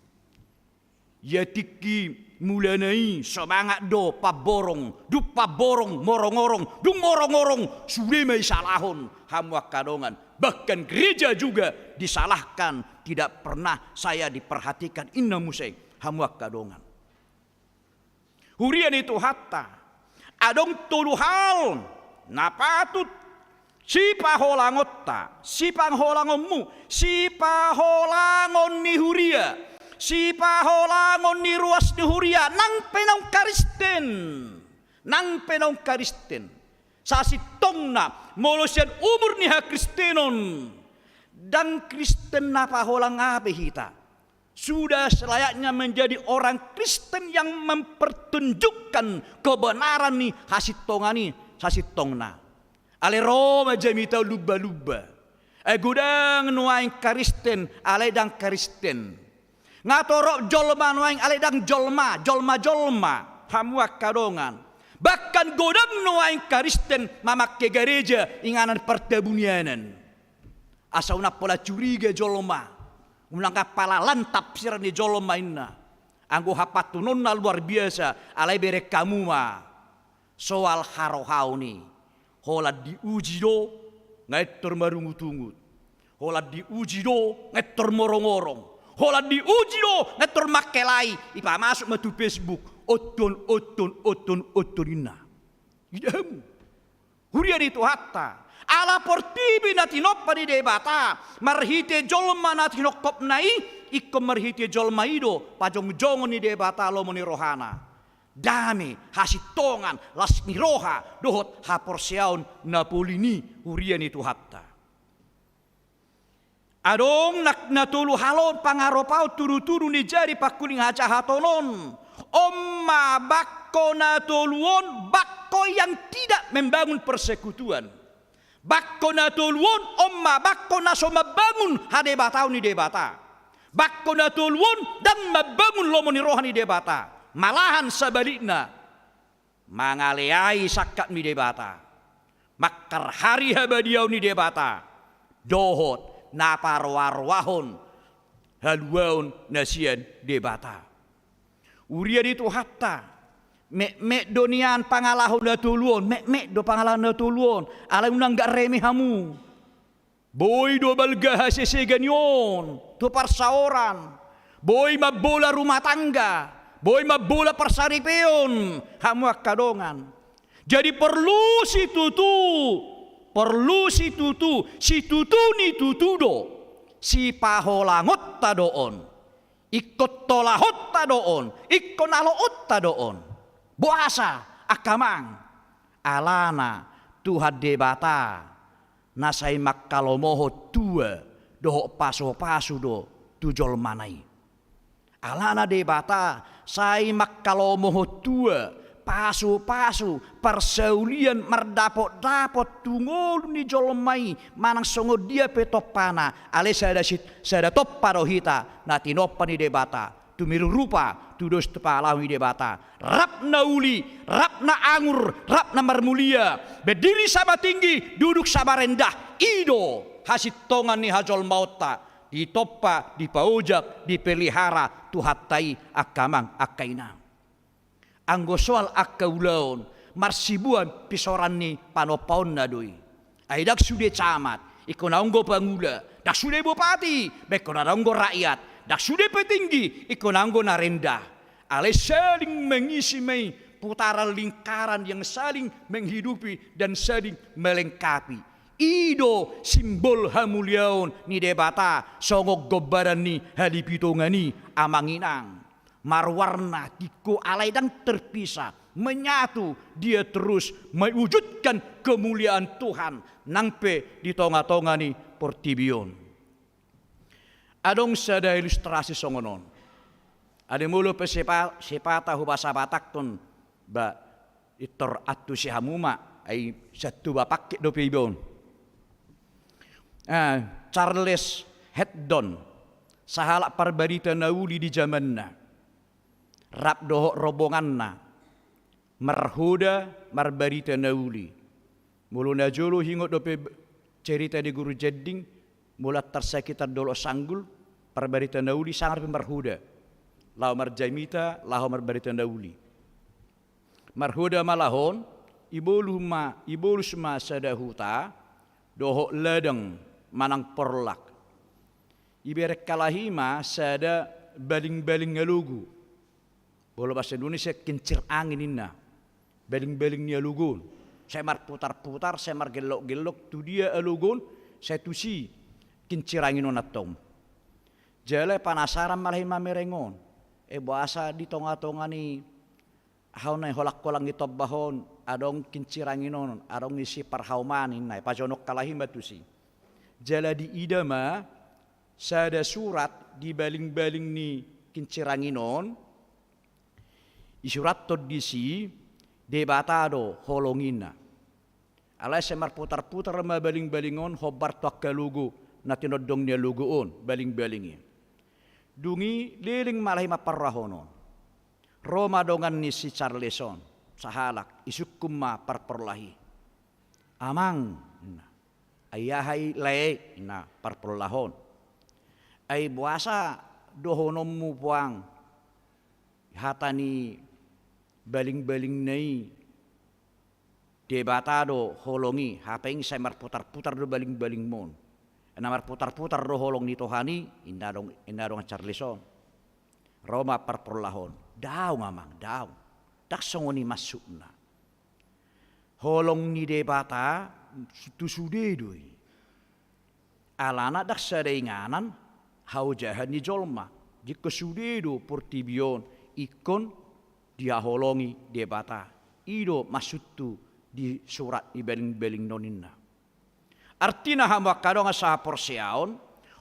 Ia tingki mulana i, somangat do pamborong, dung pamborong morong-orong, dung morong-orong sude ma disalahon, hamu angka dongan. Bahkan gereja juga disalahkan, tidak pernah saya diperhatikan, ninna muse, hamu angka dongan. Huria ni Tuhanta, adong tolu hal na patut sipaholangonta, sipaholangonmu, sipaholangon ni huria, sipaholangon ni ruas ni huria, nang pe naung Kristen, nang pe naung Kristen. Sasintongna, molo sian umur ni hakristenon, ndang Kristen na paholang ape hita. Sudah selayaknya menjadi orang Kristen yang mempertunjukkan kebenaran ni hasintongan i sasintongna. Alai ro ma jamita lumba-lumba. Ai godang nuaeng Kristen, alai ndang Kristen. Nga torop jolma nuaeng, alai ndang jolma, jolma-jolma, hamu angka dongan. Bahkan godang nuaeng Kristen mamangke gareja inganan partabunianan. Asa unang pola curiga jolma, unang pola lan tafsiran ni jolma inna. Anggo hapantunonna luar biasa, alai bereng hamu ma soal harohaon i. Holan diuji do, nga pintor marungut-ungut. Holan diuji do, nga pintor morong-orong. Holan diuji do, nga pintor mangkelai, ipamasuk ma tu Facebook. Onton, onton, onton, onton inna. Ida hamu. Huria ni Tuhanta, ala portibi na tinompa ni Debata, marhite jolma na tinongkopna i, ingkon marhite jolma i do pajongjongon ni Debata lomo ni rohana. Dame, hasintongan, las ni roha, dohot haporseaon na polin i, huria ni Tuhanta. Adong na, na tolu hal on, pangaropaon, tudu-tudu ni jari, pangkuling hajahaton on. On ma bangko na tolu on, bangko Bangko yang tidak membangun persekutuan. Bangko na tolu on, on ma bangko na so mambangun hadebataon ni Debata. Bangko na tolu on ndang mambangun lomo ni roha ni Debata. Malahan sabalikna, mangaleai sangkap ni Debata, mangkarhari habadiaon ni Debata, dohot na paroaroahon haluaon na sian Debata. Huria ni Tuhanta, metmet do nian pangalaho na tolu on, metmet do pangalaho na tolu on, alai unang gak reme hamu. Boi do balga hasesega ni on tu parsaoran, boi mambola rumah tangga, boi mambola parsaripeon hamu angka dongan. Jadi porlu situtu, porlu situtu, situtu ni tutu do, sipaholangonta do on. Ingkon tolahonta do on, ingkon aloonta do on. Boasa, angka amang? Alana Tuhan Debata na sai mangkalomohon tua dohot pasupasu do tu jolmana i. Alana Debata sai mangkalomohon tua, pasupasu, parsaulian mardapotdapot tu ngolu ni jolma i manang songon dia pe tompana, alai sada sit-, sada tompa do hita na tinompa ni Debata, tu mirurupa, tu dos tu pangalaho ni Debata. Rap na uli, rap na angur, rap na marmulia, berdiri sama tinggi, duduk sama rendah, i do hasintongan ni hajolmaonta, ditompa, dipaojak, dipelihara Tuhanta i, angka amang, angka inang. Anggo soal angka ulaon, marsibuan pisoran ni panompaonna do i. Ai ndang sude camat, ingkon adong do pangula, ndang sude bupati, ba ingkon adong do rakyat, ndang sude petinggi, ingkon adong do na rendah. Alai saling mengisi ma i, putaran lingkaran yang saling menghidupi dan saling melengkapi. I do simbol hamuliaon ni Debata, songon gombaran ni halipitongan i, amang inang. Marwarna, tingko, alai ndang terpisah, menyatu, dia terus mewujudkan kemuliaan Tuhan nang pe di tongatonga ni portibi on. Adong sada ilustrasi songon on. Alai molo pe sipa-, sipata hubasabatakhon, ba intor antusi hamu ma, ai satuba pakke dope iba on. Ah, Charles Haddon, sahalak parbarita na uli di jamanna, rap dohot rombonganna, marhoda marbarita na uli. Molo na jolo huingot dope b-, cerita ni Guru Jending, molo antar sakitar Dolok Sanggul, parbarita na uli sanga dope marhoda. Laho marjamita, laho marbarita na uli. Marhoda ma laho on, ibolus ma, ibolus ma sada huta, dohot ladang manang porlak. Iberengkalahi ma sada balingbaling alogo. Molo bahasa Indonesia kincir angin ninna. Balingbaling ni alogo on. Sai marputarputar, sai margellokgellok, tu dia alogo on, sai tusi kincir angin on antong. Jala panasaran ma laho i mamereng on. E, boasa di tongatonga ni hau na holang-holang ni tombah on, adong kincir angin on, adong isi parhaoman ninna, pajonok kalahi ma tusi. Jala diida ma sada surat di balingbaling ni kincir angin on, isurathon disi, Debata do holong ninna. Alai sai marputarputar ma balingbaling on hombar tu angka alogo na tinondong ni alogo on, balingbaling i. Dung i leleng ma laho i mamparrohahon on. Ro ma dongan ni si Charles on, sahalak, isungkun ma parporlah i. Amang, ninna. Ai aha i lae, ninna parporlah on. Ai boasa dohononmu puang hata ni balingbalingna i, Debata do holong i, hape i sai marputarputar do balingbalingmon. Na marputarputar do holong ni Tuhan i, ninna dong, ninna dongan Charles on. Ro ma parporlah on. Daong amang, daong. Ndang songon i maksudna. Holong ni Debata tu sude do i. Alana ndang sada inganan haojahan ni jolma. Jingkon sude do portibi on ingkon dihaholongi Debata. I do maksudhu di surat ni balingbaling on ninna. Artina hamu angka dongan sahaporseaon,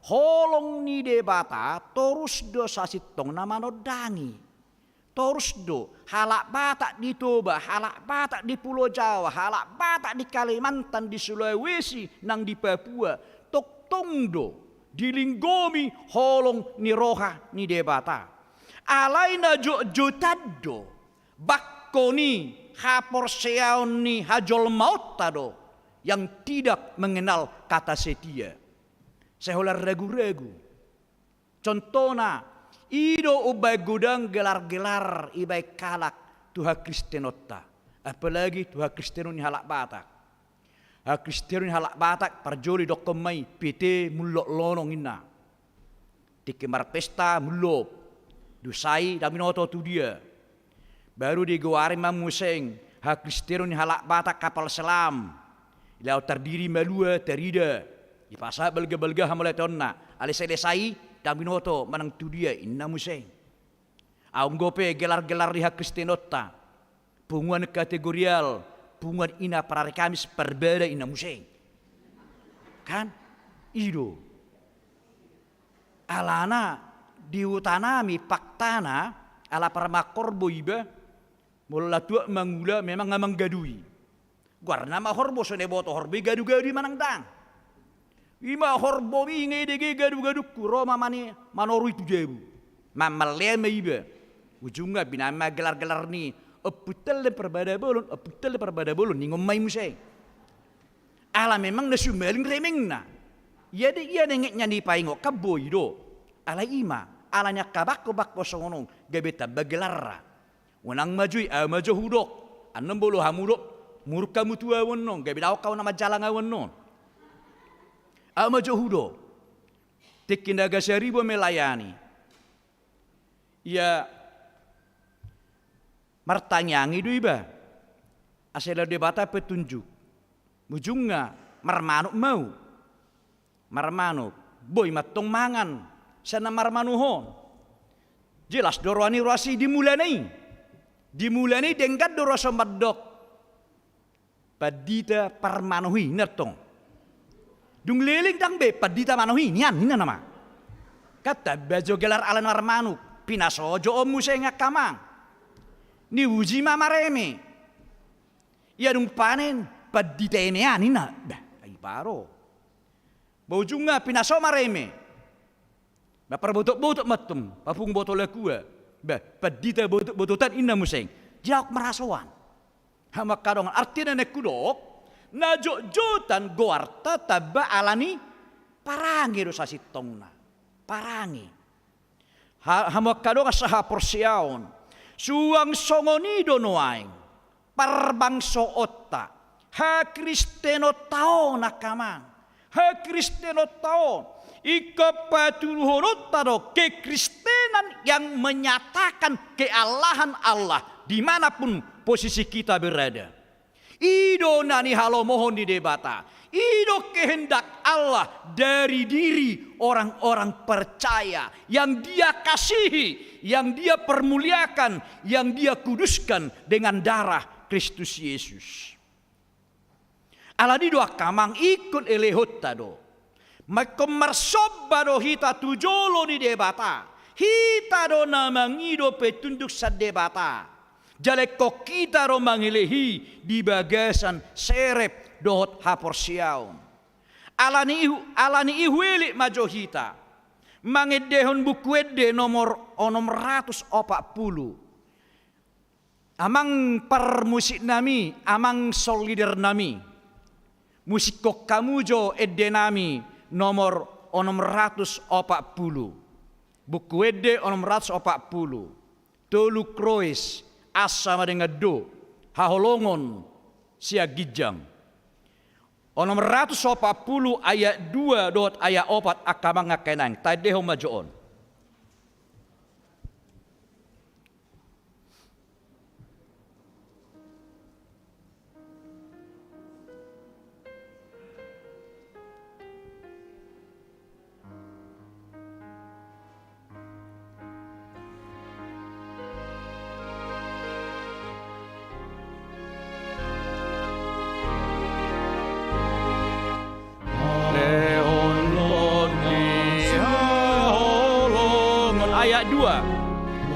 holong ni Debata torus do sasintongna manondangi. Torus do, halak Batak di Toba, halak Batak di Pulo Jawa, halak Batak di Kalimantan, di Sulawesi, nang di Papua, tongtong do dilinggomi holong ni roha ni Debata. Alai na jotjotan do bangko ni haporseaon ni hajolmaonta do yang tidak mengenal kata setia. Sai holan ragu-ragu. Contohna, i do umbahen godang gelar-gelar ibahen halak tu hakristenonta, apalagi tu hakristenon ni halak Batak. Hakristenon ni halak Batak parjolo didokkon ma i, P T Mullok Lonong inna. Tingki marpesta Mullok, dung sae ndang binoto tu dia. Baru digoari ma muse hakristenon ni halak Batak kapal selam. Laho tardiri malua tarida, dipasahat balga-balga hamauliateonna. Alai selesai, ndang binoto manang tu dia, inna muse. Anggo pe gelar-gelar ni hakristenonta, punguan kategorial, punguan ina parari Kamis parbada, inna muse. Kan? I do. Alana di hutanami faktana, ala parmahorbo iba, molo tuat mangula memang nga manggadui. Goarna ma horbo, so na diboto horbo i gadu-gadu i manang ndang. I ma horbo i, nga i dege gadu-gadungku, ro ma mani manorui tu jabu. Mammallean ma iba. Ujungna binahen ma gelar-gelar ni Ompunta Lem Parbada Bolon, Ompunta Lem Parbada Bolon, ningon ma i muse. Ala memang na sumaling remengna. Ia de, ia nengetna dipaingot kan boi do. Alai i ma, ala ni angka bangko-bangko songon on, gabe tamba gelarna. Unang ma jo i, ahu ma jo hudok. Annon molo hamu do, muruk hamu tu ahu annon, gabe daong hamu na manjalang ahu annon. Ahu ma jo hudok. Tingki na gasaribu melayani. Ia martangiang i do iba. Asa dilehon Debata petunjuk. Ujungna marmanuk ma ahu. Marmanuk. Boi ma antong mangan sian na marmanuk on. Jelas do roha ni ruas i di mulana i. Di mulana i denggan do ruas on mandok, pandita parmanuk i, ninna antong. Dung leleng ndang be, pandita manuk i nian, ninna nama. Kan tamba jo gelar ala ni marmanuk. Pinaso jo on muse, angka amang. Niuji ma mareme. Ia dung panen, pandita eme an, ninna. Bah, ai paro. Ba ujungna pinaso mareme. Ba parbotot-botot ma antong, papungu botol akua. Ba pandita botot-bototan, inna muse. Jaok ma rasoan. Hamu angka dongan, artina na hudok, na jotjotan goarta tamba ala ni parange do sasintongna. Parange. Ha, hamu angka dongan sahaporseaon. Suang songon i do nuaeng parbangsoonta, hakristenonta on, angka amang. Hakristenonta on, ingkon patuduhononta do kekristenan yang menyatakan keallahan Allah di mana pun posisi kita berada. I do na nihalomohon ni Debata. I do kehendak Allah dari diri orang-orang percaya yang Dia kasihi, yang Dia permuliakan, yang Dia kuduskan dengan darah Kristus Yesus. Alani do, angka amang, ingkon elehonta do. Ingkon marsomba do hita tu jolo ni Debata. Hita do na mangido petunjuk sian Debata. Jala ingkon hita do mangelehi di bagasan serep dohot haporseaon. Alani i hu-, alani i huelek ma jo hita mangendehon Buku Ende nomor onom ratus opat pulu. Amang parmusiknami, amang sound leadernami, musikhon hamu jo endenami nomor onom ratus opat pulu. Buku Ende onom ratus opat pulu. Tolu Kroes, Asa ma dengan do, haholongon sian ginjang. Onom ratus opat pulu ayat dua dohot ayat opat, angka amang, angka inang, taendehon ma jo on.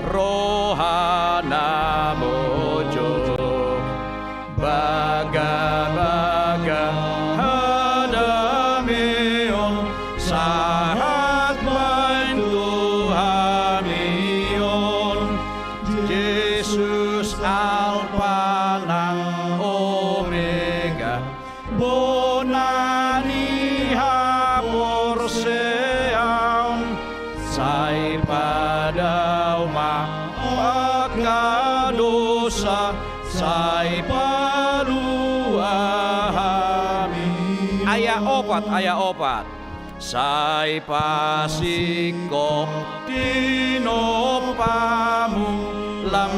Roha na mojok, bagabaga hadameon, sahat baen tu hami on. Jesus Alpa nang Omega, bona ni haporseaon, sai padao ma angka dosa, sai palua hami. Ayat opat, ayat opat. Sai pasingkop tinompamu, lam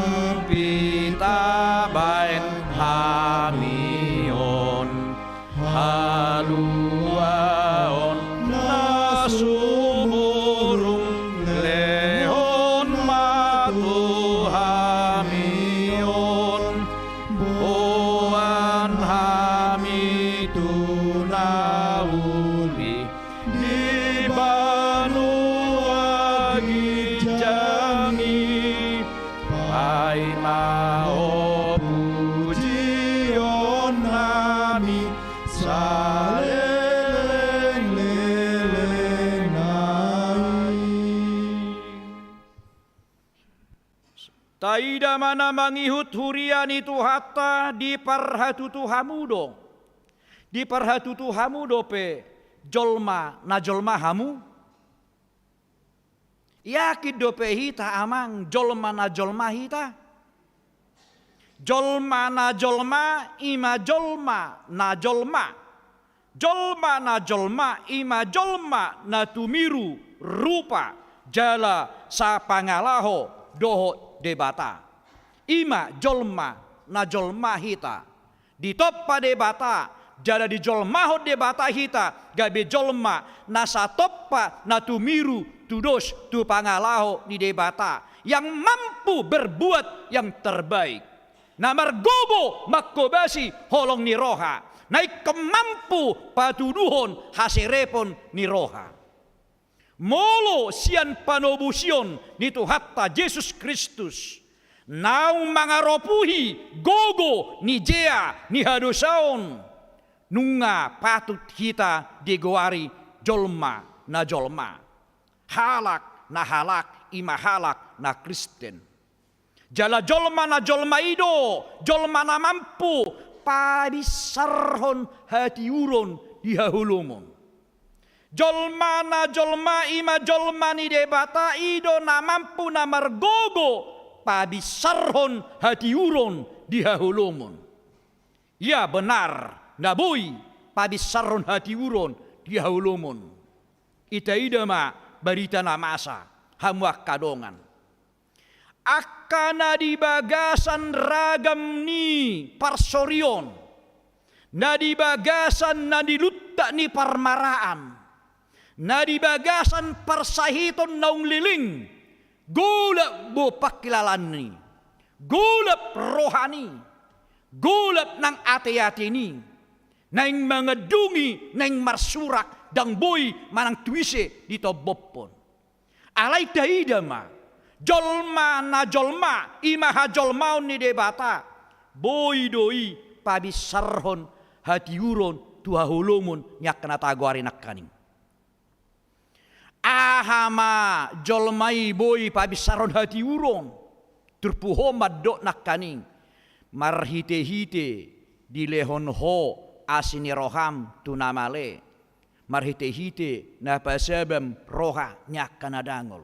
pita baen hami on. Haluaon na sumurung lehon ma tu hami on. Boan hami tu na uli di banua ginjang i, paima ho pujion nami salelenglelengna i. Taida ma na mangihut huria ni Tuhanta, diparhatutu hamu do. Diparhatutu hamu dope jolma na jolma hamu? Yakin dope hita, amang, jolma na jolma hita? Jolma na jolma i ma jolma na jolma. Jolma na jolma i ma jolma na tumiru rupa jala sapangalaho dohot Debata. I ma jolma na jolma hita. Ditompa Debata jala dijolmahon Debata hita gabe jolma na satompa, na tumiru, tudos tu pangalaho ni Debata, yang mampu berbuat yang terbaik. Na margogo manghobasi holong ni roha, na ingkon mampu patuduhon haserepon ni roha. Molo sian panobusion ni Tuhanta Jesus Kristus naung mangaropuhi gogo ni jea ni hadosaon, nunga patut hita digoari jolma na jolma, halak na halak, i ma halak na Kristen. Jala jolma na jolma i do jolma na mampu pabinsarhon hatiuron di haholomon. Jolma na jolma i ma jolma ni Debata i do na mampu, na margogo pabinsarhon hatiuron di haholomon. Ia benar, na boi pabinsarhon hatiuron di haholomon. Itaida ma barita na masa, hamu angka dongan. Angka na di bagasan ragam ni parsorion, na di bagasan na niluntak ni parmaraan, na di bagasan parsahiton naung leleng, golap do pangkilalaanni, golap rohani, golap nang ateateni, naeng mangandungi, naeng marsurak, ndang boi manang tu ise ditombophon. Alai taida ma, jolma na jolma, i ma hajolmaon ni Debata, boi do i pabinsarhon hatiuron tu haholomon ni angka na tagoari nangkaning. Aha ma jolma i boi pabinsarhon hatiuron? Turpuk ho mandok nangkaning, marhitehite dilehon ho asi ni roham tu na male, marhitehite na pasabam roha ni angka na dangol.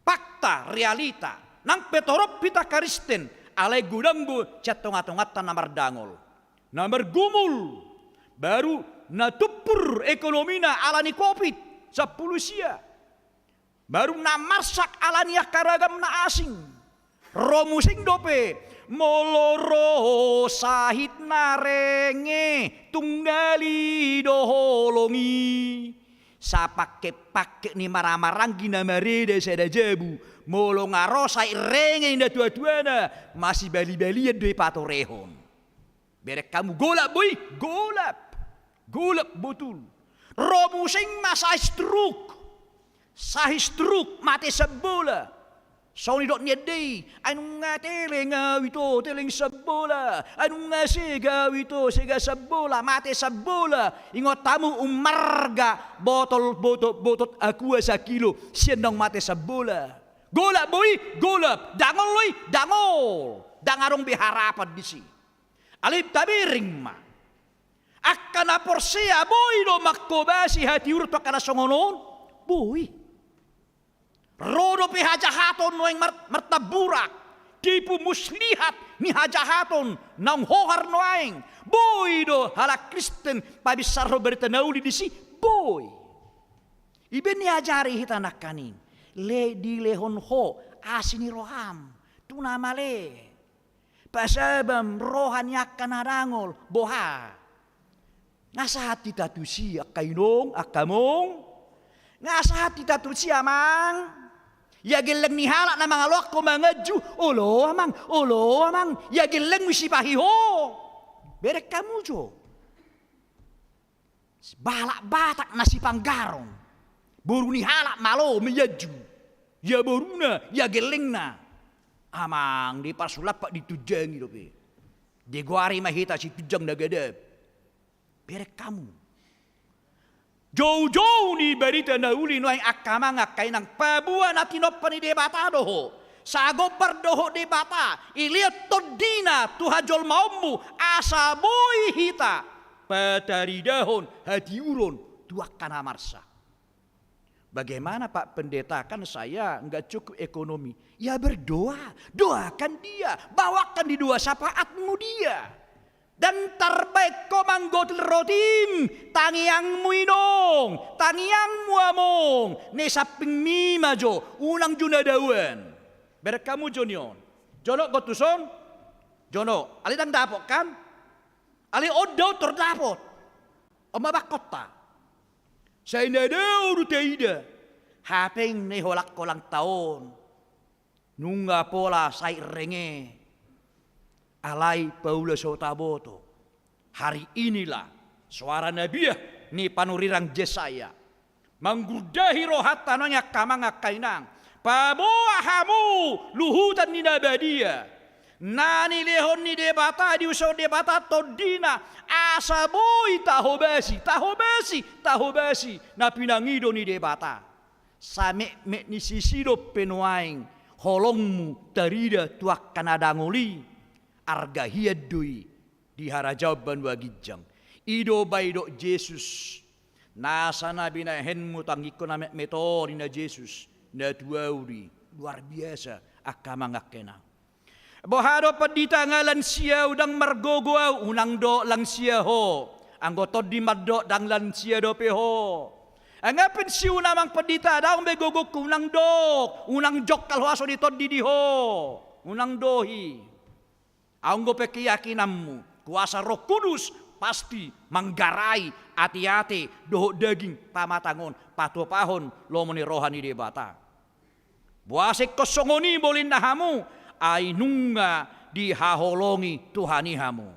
Fakta, realita, nang pe torop hita Kristen, alai godang do sian tongatonganta na mardangol. Na margumul, baru na tumpur ekonomina ala ni covid sampulu sia, baru na marsak ala ni angka ragam na asing. Ro muse dope, molo ro sahit na renge, tunggali do holong i. Sapangkepangke ni maramaranggi na mareda sada jabu, molo nga ro sahit renge ni natuatuana, masibalibalian do i patorehon. Bereng hamu, golap boi, golap. Golap botul. Ro muse ma sahit stroke. Sahit stroke, mate sian bola. Songon i dok ni ende i, ai nunga teleng au ito, teleng sambola, ai nunga sega au ito, sega sambola, mate sambola. Ingot hamu ummarga botol, botot, botot aqua sakilo sian naung mate sambola. Golap boi, golap, dangol boi, dangol. Ndang adong be harapan disi. Alai tabereng ma. Angka na porsea boi do manghobasi hatiuron tu angka na songon on? Boi. Ro dope hajahaton nuaeng mar-, martamburak, tipu muslihat ni hajahaton naung hohar nuaeng. Boi do halak Kristen pabinsarhon barita na uli disi? Boi. Ibaen niajari hita nangkaning, le dilehon ho asi ni roham tu na male. Pasabam roha ni angka na dangol, boha? Nga sahat hita tusi angka inong, angka among? Nga sahat hita tusi amang? Ia gelleng ni halak na mangaloan ho manganju, olo amang, olo amang, ia gellengmu sipahi ho. Bereng hamu jo. Balak Batak na sipanggaron. Boru ni halak malo manganju. Ia boruna, ia gellengna. Amang, diparsulampak ditunjangi dope. Digoari ma hita situnjang na gadap. Bereng hamu. Joujou ni barita na uli nuaeng angka amang angka inang, paboa na tinompa ni Debata do ho. Sagombar dohot Debata, ilehon tondina tu hajolmaonmu, asa boi hita pataridahon hatiuron tu angka na marsak. Bagaimana Pak Pendeta, kan saya nggak cukup ekonomi? Ya berdoa, doakan dia, bawakan di doa syafaatmu dia. Dan tarbaen ho manggotil rotim, tangiangmu inong, tangiangmu among, na i sampingmi ma jo, unang jo na daoan. Bereng hamu jo ni on. Jonok ho tuson? Jonok. Alai ndang dapot kan? Alai on daon tordapot. On ma bangkonta. Sai na dao do taida. Hape na i holang-holang taon. Nunga pola sai renge. Alai paula so taboto. Hari inilah suara nabiah ni panurirang Jesaya. Manggurdahi rohanta nuaeng angka amang angka inang. Paboa hamu luhutan ni na badia. Na nilehon ni Debata, diusahon Debata tondina. Asa boi tahobasi, tahobasi, tahobasi. Na pinangido ni Debata. Sametmet ni sisi dope nuaeng holongmu tarida tu angka na dangol i, arga hian do i di harajaon banua ginjang. I do ba didok Jesus, nasa na binahenmu tanggingkon na metmet on ninna Jesus, na tu ahu do i. Luar biasa angka amang angka inang. Boha do pandita nga lansia ahu, ndang margogo ahu? Unang dok lansia ho. Anggo tondi mandok ndang lansia dope ho. Nga pensiun amang pandita, ndang be gogongku, unang dok. Unang jongkal ho asa di tondi di ho. Unang dohi. Anggo pe keyakinanmu, kuasa Roh Kudus pasti manggarai ateate dohot daging pamatang on, patupahon lomo ni roha ni Debata. Boasa ingkon songon i bolina hamu? Ai nunga dihaholongi Tuhan i hamu.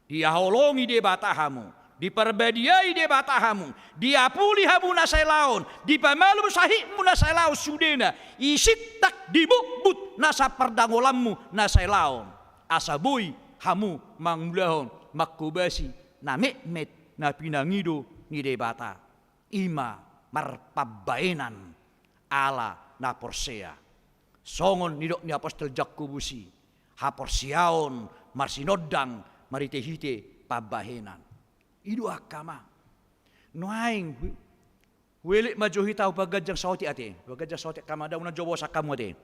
Dihaholongi Debata hamu. Diparbadiai Debata hamu. Diapuli hamu na sai laon. Dipamalum sahitmu na sai laon sudena. Isintak dibutbut nasa pardangolanmu na sai laon. Asa boi hamu mangulahon, manghobasi na metmet na pinangido ni Debata. I ma marpambahenan ala na porsea. Songon nidok ni apostel Jakobus i, haporseaon marsinondang marhitehite pambahenan. I do angka amang. Nuaeng hu-, huelek ma jo hita hu paganjang saotik ate. Paganjang saotik angka amang, ndang unang jo bosan hamu ate.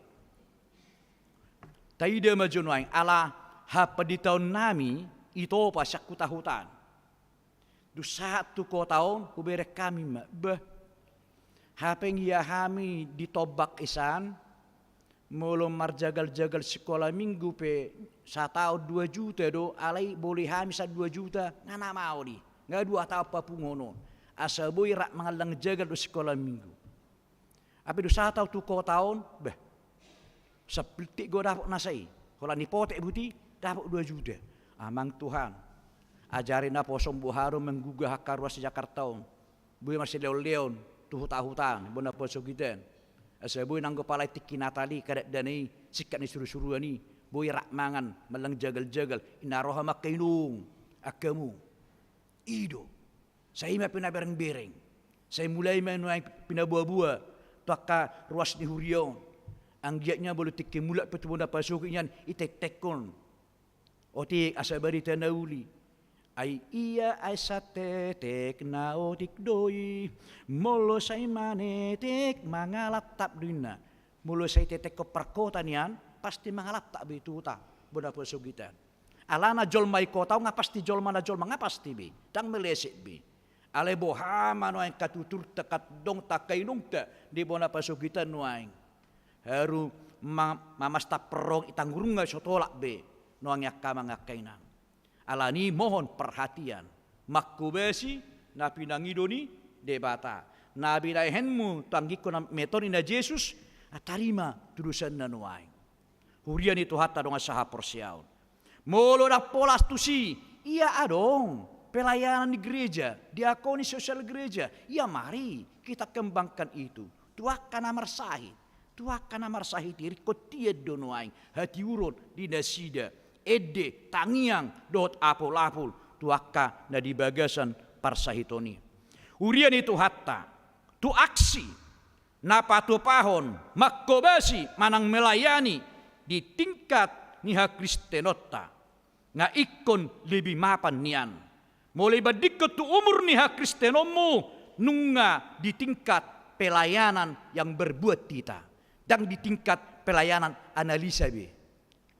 Taida ma jo nuaeng ala hapanditaonnami i Toba sian huta-hutaan. Dung sahat tu kota on, hubereng hami ma, bah. Hape ia hami di Tombak i san, molo marjagal-jagal sikola minggu pe sataon dua juta do, alai boli hami san dua juta, nga na maol i. Nga dua taon papunguhon on. Asa boi rap mangallang jagal do sikola minggu. Hape dung sahat ahu tu kota on, bah. Sabiltik do dapot nasa i. Holan ni potek buti, dapot dua juta. Amang Tuhan, ajari naposom boha do manggugah angka ruas Jakarta on. Boi marsileon-leon tu huta-huta, bona poso gitan. Asa boi nanggo pala i tingki Natal i, kadakdanak i, singkat ni surusuruan i, boi rap mangan, manang jagaljagal, inna roha mangkainum angka hamu. I do. Sai i ma pinaberengbereng. Sai mulai ma nuaeng pinaboaboa tu angka ruas ni huria on. Anggiat nian molo tingki mulak pe tu bona pasogit nian, itentekkon. Otik asa barita na uli. Ai ia ai santetek na otik do i. Molo sai manetek mangalantap do inna. Molo sai tetekkon parkota nian, pasti mangalantap be tu huta bona pasogit an. Alana jolma i kota on nga pasti jolma na jolma, nga pasti be, ndang meleset be. Alai boha ma nuaeng angka tuturta, angka dongta, angka inongta di bona pasogit an nuaeng. Haru ma-, mamasta perrong i tanggurung nga so tolap be nuaeng angka amang angka inang. Alani mohon perhatian, mangkobasi na pinangido ni Debata. Na binahenmu tu anggingku na metoni na Jesus, tarima tu dosanna nuaeng. Huria ni Tuhanta dongan sahaporseaon. Molo ndang pola tusi, ia adong pelayanan di gereja, diakoni sosial gereja, ia mari kita kembangkan itu. Tu angka na marsahit, tu angka na marsahit i ringkot tian do nuaeng hatiuron di nasida, ende, tangiang dohot apulapul tu angka na di bagasan parsahiton i. Huria ni Tuhanta, tu aksi na patupahon, mangkobasi manang melayani di tingkat ni hakristenonta, nga ingkon lebih mapan nian. Molo ibandingkon tu umur ni hakristenonmu, nunga di tingkat pelayanan yang berbuat hita, ndang di tingkat pelayanan analisa be.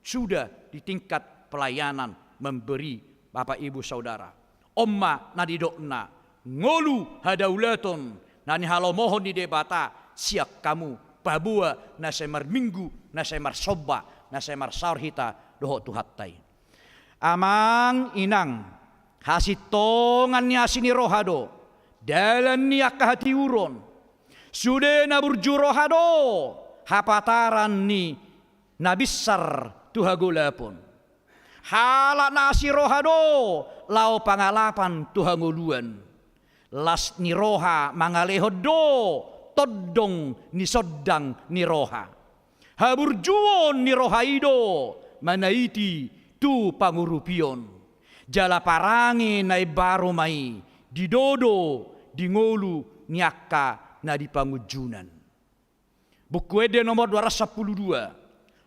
Sudah di tingkat pelayanan memberi, Bapak, Ibu, Saudara. On ma na nidokna, ngolu hadaulaton na nihalomohon ni Debata sian hamu, paboa na sai marminggu, na sai marsomba, na sai marsaor hita dohot Tuhanta i. Amang inang, hasintongan ni asi ni roha do dalan ni angka hatiuron. Sude na burju roha do hapataran ni na binsar tu hagolapon. Halak na asi roha do laho pangalapan tu hangoluan. Las ni roha mangalehon do tondong ni sondang ni roha. Haburjuon ni roha i do manaiti tu pangurupion. Jala parange na imbaru ma i didodo di ngolu ni angka na di pangunjunan. Buku Ende nomor dua ratus sampulu dua.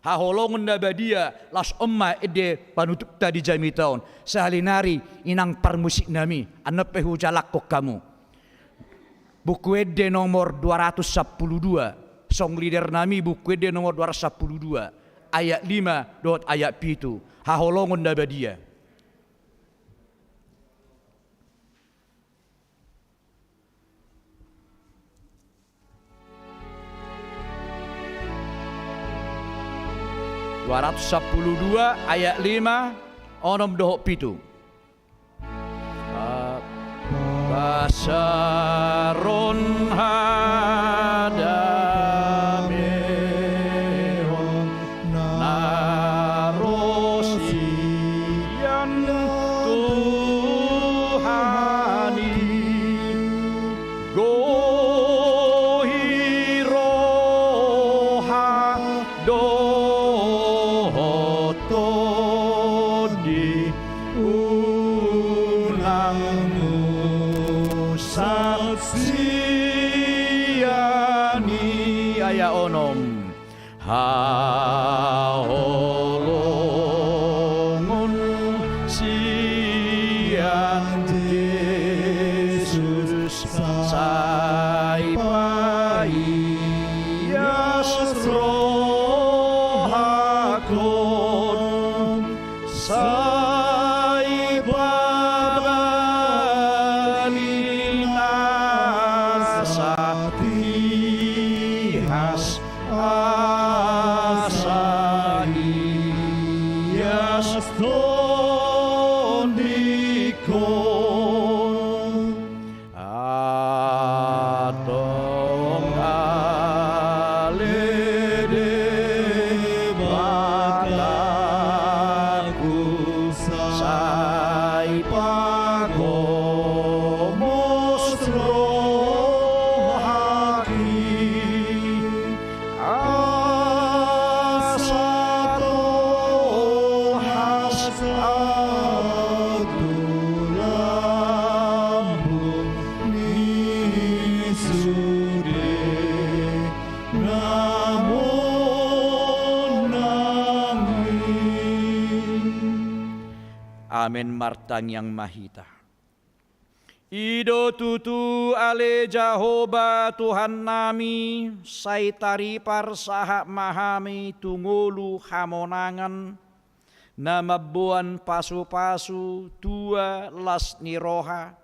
Haholongon na badia, laos on ma ende panutupta di jamita on. Sahali nari inang parmusiknami, annon pe hujalangkon hamu. Buku Ende nomor dua ratus sampulu dua, song leadernami, Buku Ende nomor dua ratus sampulu dua, ayat lima dohot ayat pitu. Haholongon na badia. Dua ratus sampulu dua ayat lima, onom dohot pitu. Pasaron hadamehon na ro sian Tuhan i, gohi roha dohot tondi, unang musat sian i. Ayat onom. Haholongon sian Jesus sai paias rohangkon, sai pabali na satihas asa ias tondingkon. Antong ale Debataku, sai pagomos rohangki. Amen. Martangiang ma hita. I do tutu ale Jahowa Tuhannami, sai taripar sahat ma hami tu ngolu hamonangan, na mamboan pasupasu, tua, las ni roha,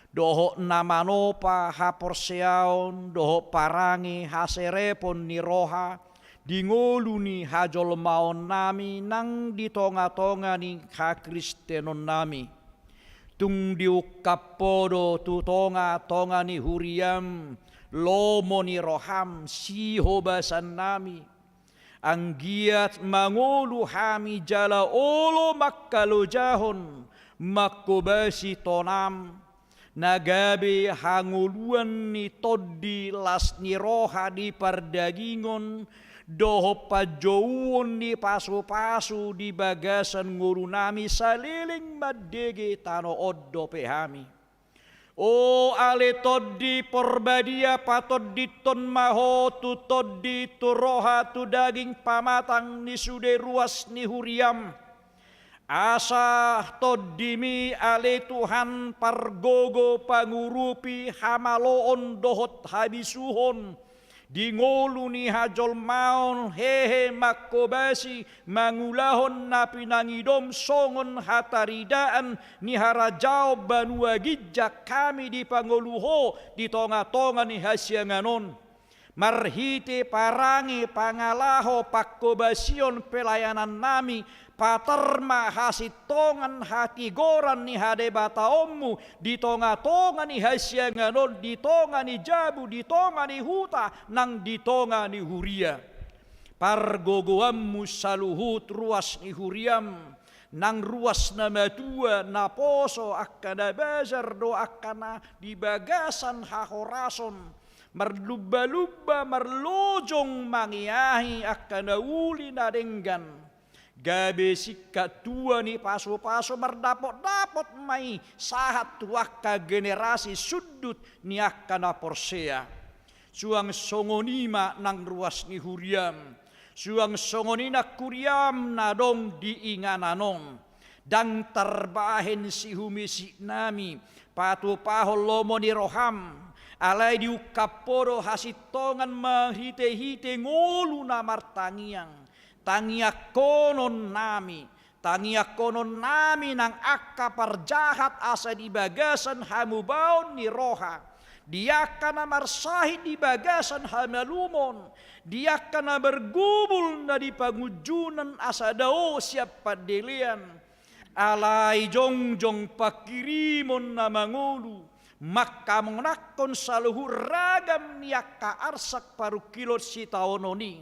dohot na manopa haporseaon dohot parange haserepon ni roha di ngolu ni hajolmaonnami nang di tongatonga ni hakristenonnami. Tung diungkap Ho do tu tongatonga ni huriam lomo ni roham, sihobasannami. Anggiat mangolu hami jala olo mangkalojahon, manghobasi tonam, na gabe hangoluan ni tondi las ni roha di pardagingon, dohot panjouon ni pasupasu di bagasan ngolunami saleleng mandege tano on dope hami. O ale Tondi Porbadia, patondinhon ma Ho tu tondi, tu roha, tu daging pamatang ni sude ruas ni huriam. Asa TondiMi ale Tuhan pargogo, pangurupi, hamaloon dohot habisuhon di ngolu ni hajolmaon, hehe manghobasi mangulahon na pinangidom songon hataridaan ni harajaon banua ginjang hami dipangolu Ho di tongatonga ni hasiangan on. Marhite parange pangalaho panghobasion pelayanannami, patar ma hasintongan hatigoran ni hadebataonMu di tongatonga ni hasiangan on, di tonga ni jabu, di tonga ni huta, nang di tonga ni huria. PargogoanMu saluhut ruas ni huriam, nang ruas na matua, naposo, angka na bazar do angka na di bagasan hahorason, marlumbalumba marlojong mangiahi angka na uli na denggan. Gabe singkat tua ni pasupasu, mardapotdapot ma i sahat tu angka generasi sundut ni angka na porsea. Suang songon i ma nang ruas ni huriam, suang songon i nang huriam na adong di inganan on. Ndang tarbahen sihumisiknami patupahon lomo ni roham, alai diungkap Ho do hasintongan marhitehite ngolu na martangiang. Tangiangkononnami, tangiangkononnami nang angka parjahat asa di bagasan hamubaon ni roha, di angka na marsahit di bagasan hamalumon, di angka na margubul na di pangunjunan asa dao sian pandelean. Alai jongjong panghirimon na mangolu, manghamonangkon saluhut ragam ni angka arsak parungkilon sitaonon i,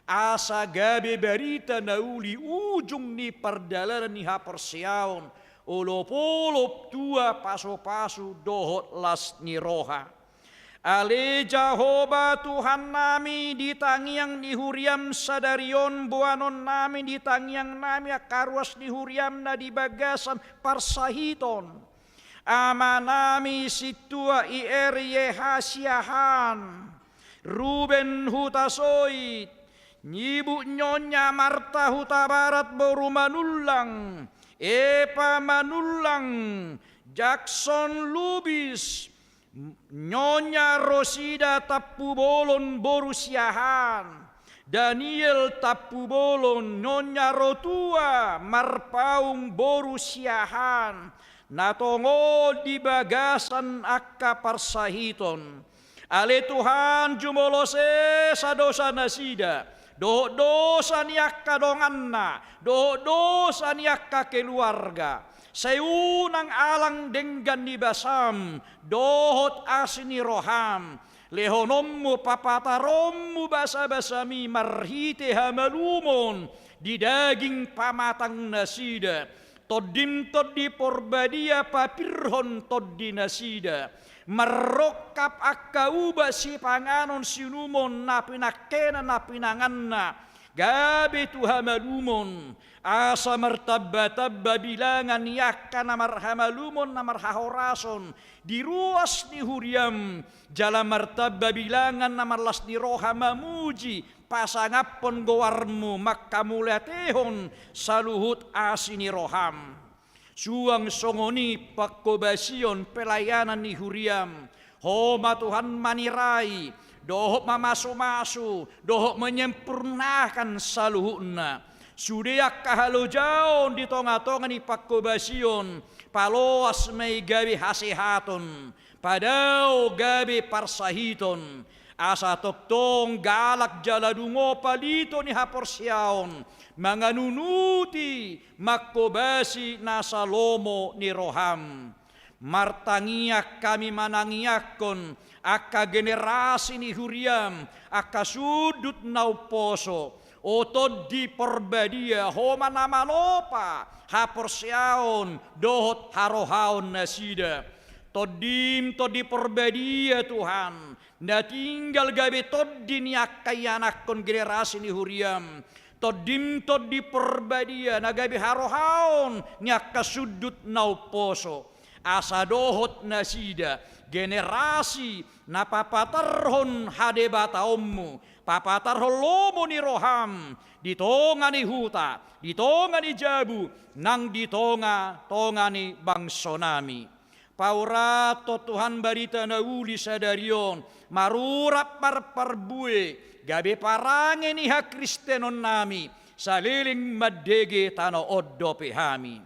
asa gabe barita na uli ujung ni pardalanan ni haporseaon, olopolop tua pasupasu dohot las ni roha. Ale Jahowa Tuhannami, di tangiang ni huriam sadari on boanonnami di tangiangnami angka ruas ni huriam na di bagasan parsahiton. Amanami sintua I R Y H Siahaan, Ruben Hutasoit, Nyibu Nyonya Marta Hutabarat boru Manullang, Epa Manullang, Jackson Lubis, Nyonya Rosida Tampubolon boru Siahaan, Daniel Tampubolon, Nyonya Rotua Marpaung boru Siahaan, na tongon di bagasan angka parsahiton. Ale Tuhan, jumolo sesa dosa nasida, dohot dosa ni angka donganna, dohot dosa ni angka keluarga. Sai unang alang denggan ni basam dohot asi ni roham, lehononmu papataronmu basabasami marhite hamalumon di daging pamatang nasida. Tondim Tondi Porbadia papirhon tondi nasida, marrongkap angka ubat sipanganon siinumon na pinangkena na pinanganna, gabe tu hamalumon, asa martambatamba bilangan ni angka na marhamalumon na marhahorason di ruas ni huriam, jala martamba bilangan na marlas ni roha mamuji pasangaphon goarmu manghamauliatehon saluhut asi ni roham. Suang songon i panghobasion pelayanan ni huriam, Ho ma Tuhan manirai, dohot mamasumasu, dohot menyempurnakan saluhutna. Sude angka halojaon di tongatonga ni panghobasion, paloas ma i gabe hasehaton, padao gabe parsahiton, asa tongtong galak jala dungo palito ni haporseaon, manganunuti, manghobasi nasa lomo ni roham. Martangiang hami manangiangkon angka generasi ni huriam, angka sundut na umposo. O Tondi Porbadia, Ho ma na malopa haporseaon dohot harohaon nasida. Tondim Tondi Porbadia, Tuhan, na tinggal gabe tondi ni angka ianakhon generasi ni huriam. Tondim Tondi Porbadia na gabe harohaon ni angka sundut na umposo, asa dohot nasida generasi na papatarhon hadebataonmu, papatarhon lomo ni roham di tonga ni huta, di tonga ni jabu, nang di tongatonga ni bangsonami. Paurathon Tuhan barita na uli sadari on, marurat marparbue, gabe parange ni hakristenonnami, saleleng mandege tano on dope hami.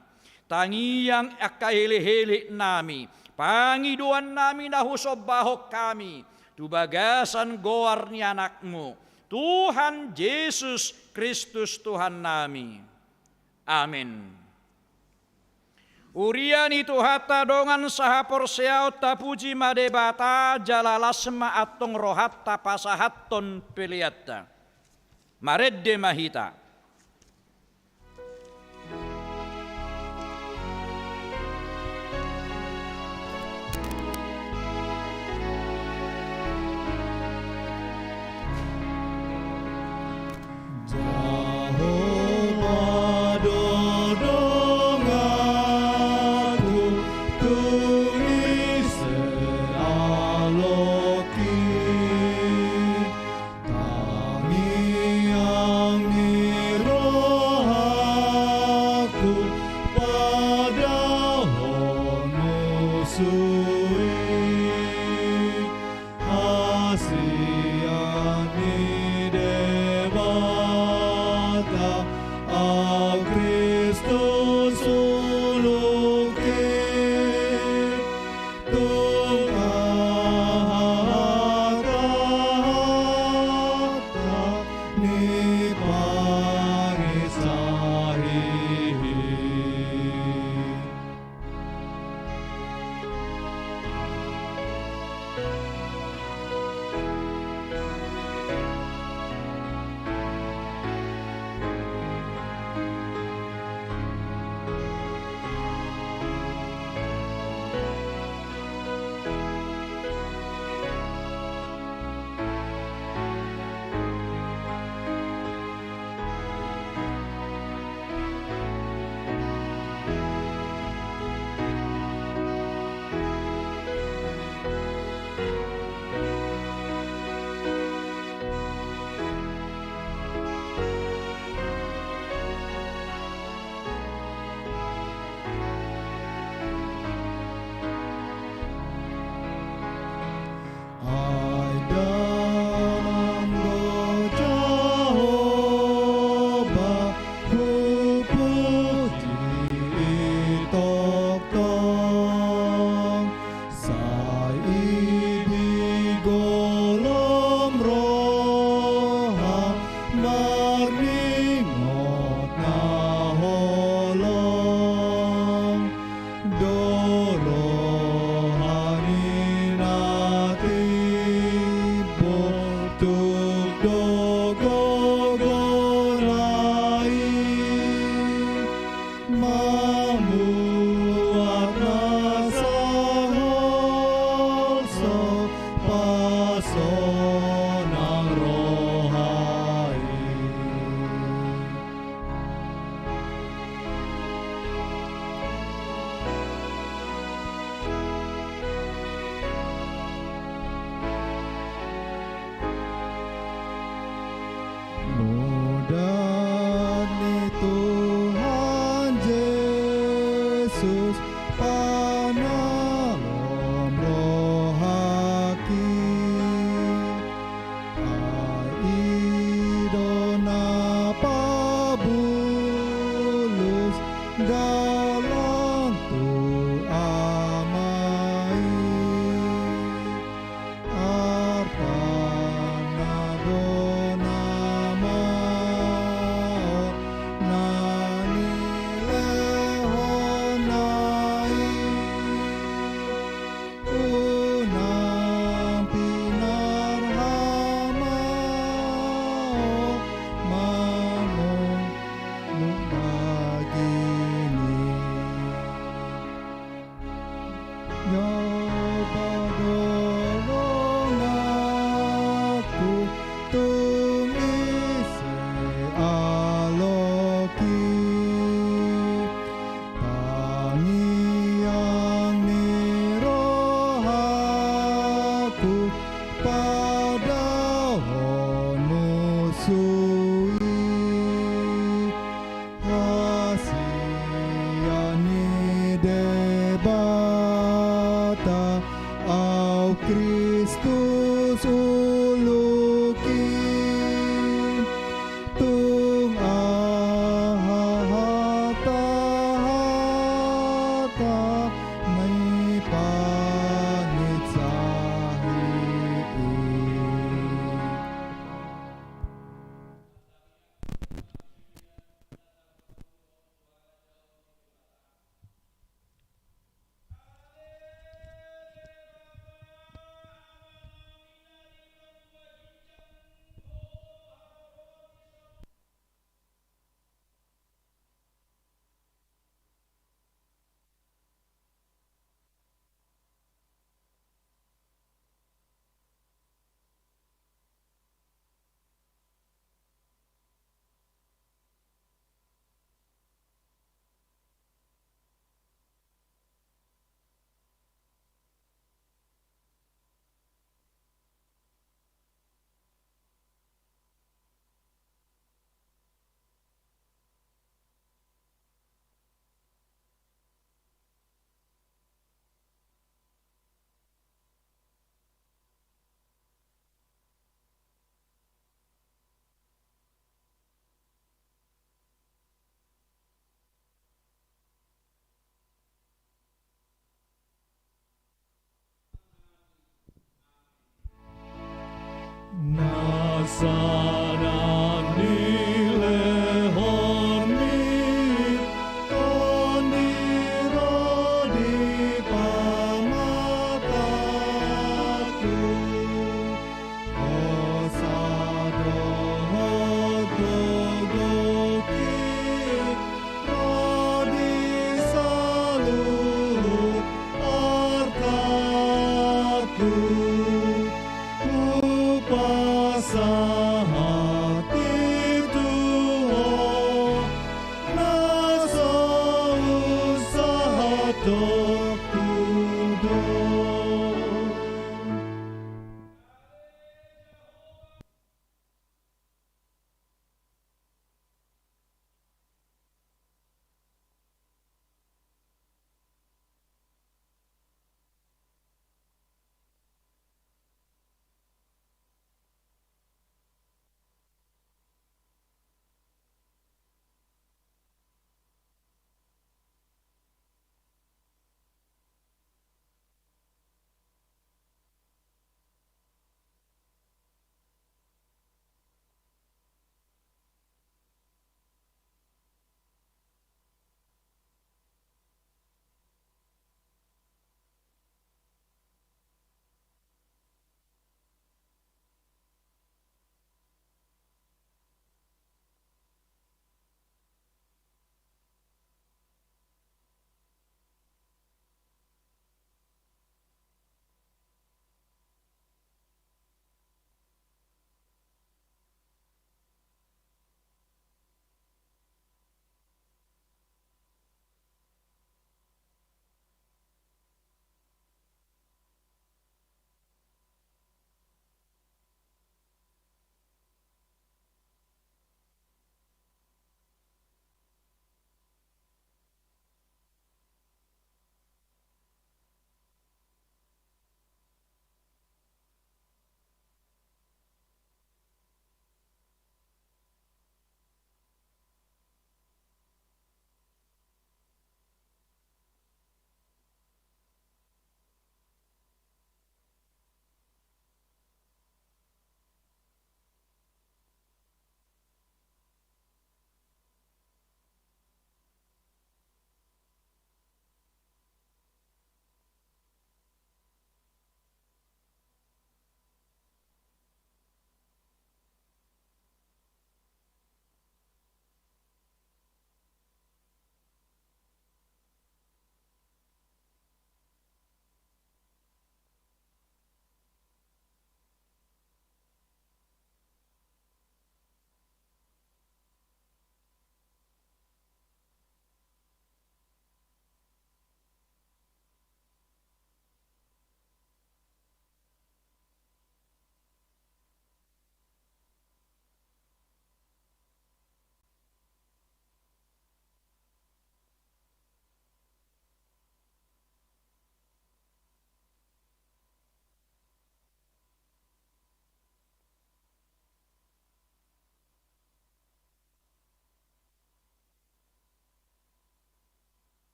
Tangiang angka helehelenami, pangidoannami na husombahon hami tu bagasan goar ni Anakmu, Tuhan Jesus Kristus Tuhannami. Amen. Huria ni Tuhanta dongan sahaporseaon, tapuji ma Debata jala las ma antong rohanta pasahathon peleanta. Marende ma hita. Jahowa do donganku, tu ise aloki. Tangiang ni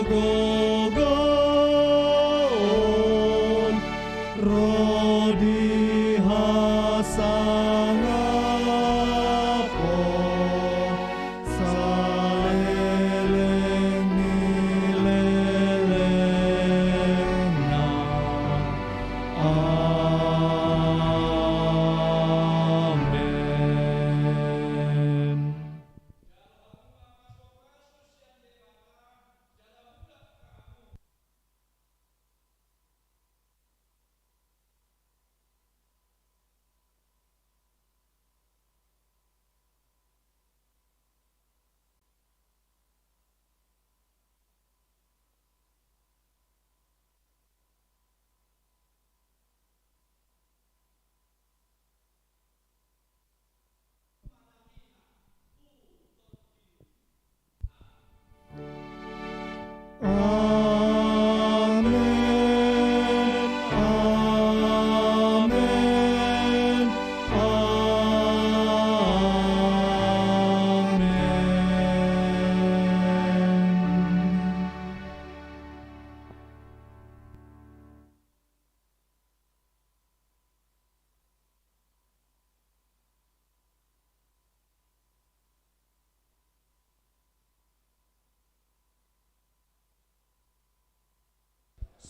Gogoon ro di hasangapon saleleng ni lelengna. Amen. Amen, amen, amen.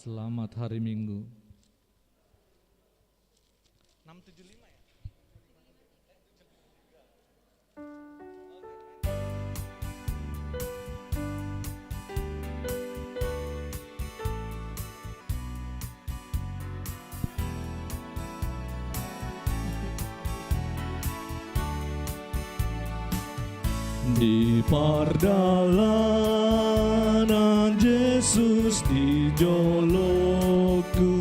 Selamat hari Minggu. Enam tujuh lima ya? Di pardalanan Jesus di jolongku,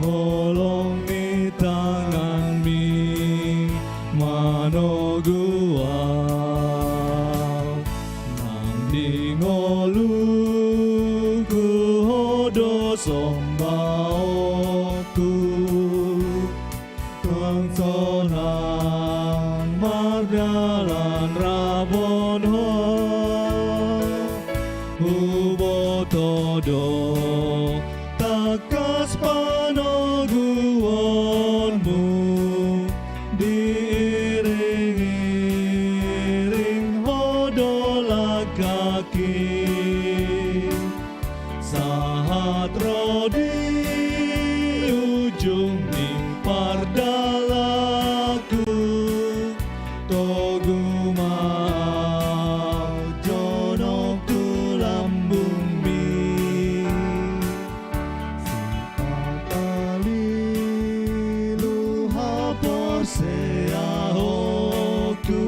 holong ni tanganmi manogu au. Nang di ngolungku ho do sombaonku, sonang mardalan rabon ho. Huboto do tangkas panoguonmu, diiring-iring ho do langkangki. Sahat ro di ujung ni pardalanku, togu ma jonok tu lambungmi. Sipata lilu haporseaonku,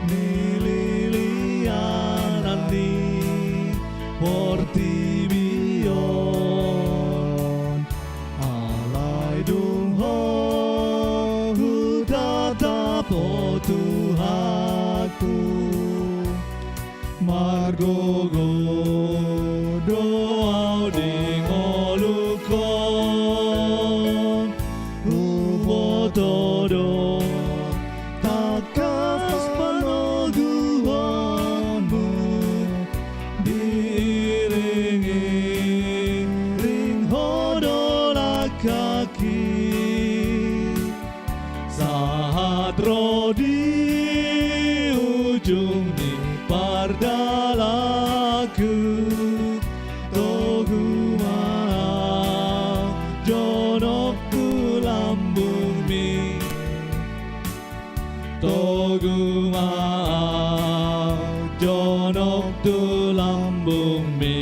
nililianan ni portibi on. Alai dung ho hutatap ho Tuhanku, margogo do au di ngolungkon. Huboto do tangkas panoguonmu, diiring-iring ho do langkangki. Sahat ro di ujung ni pardalanku, togu ma jonok tu lambungmi. Togu ma jonok tu lambungmi.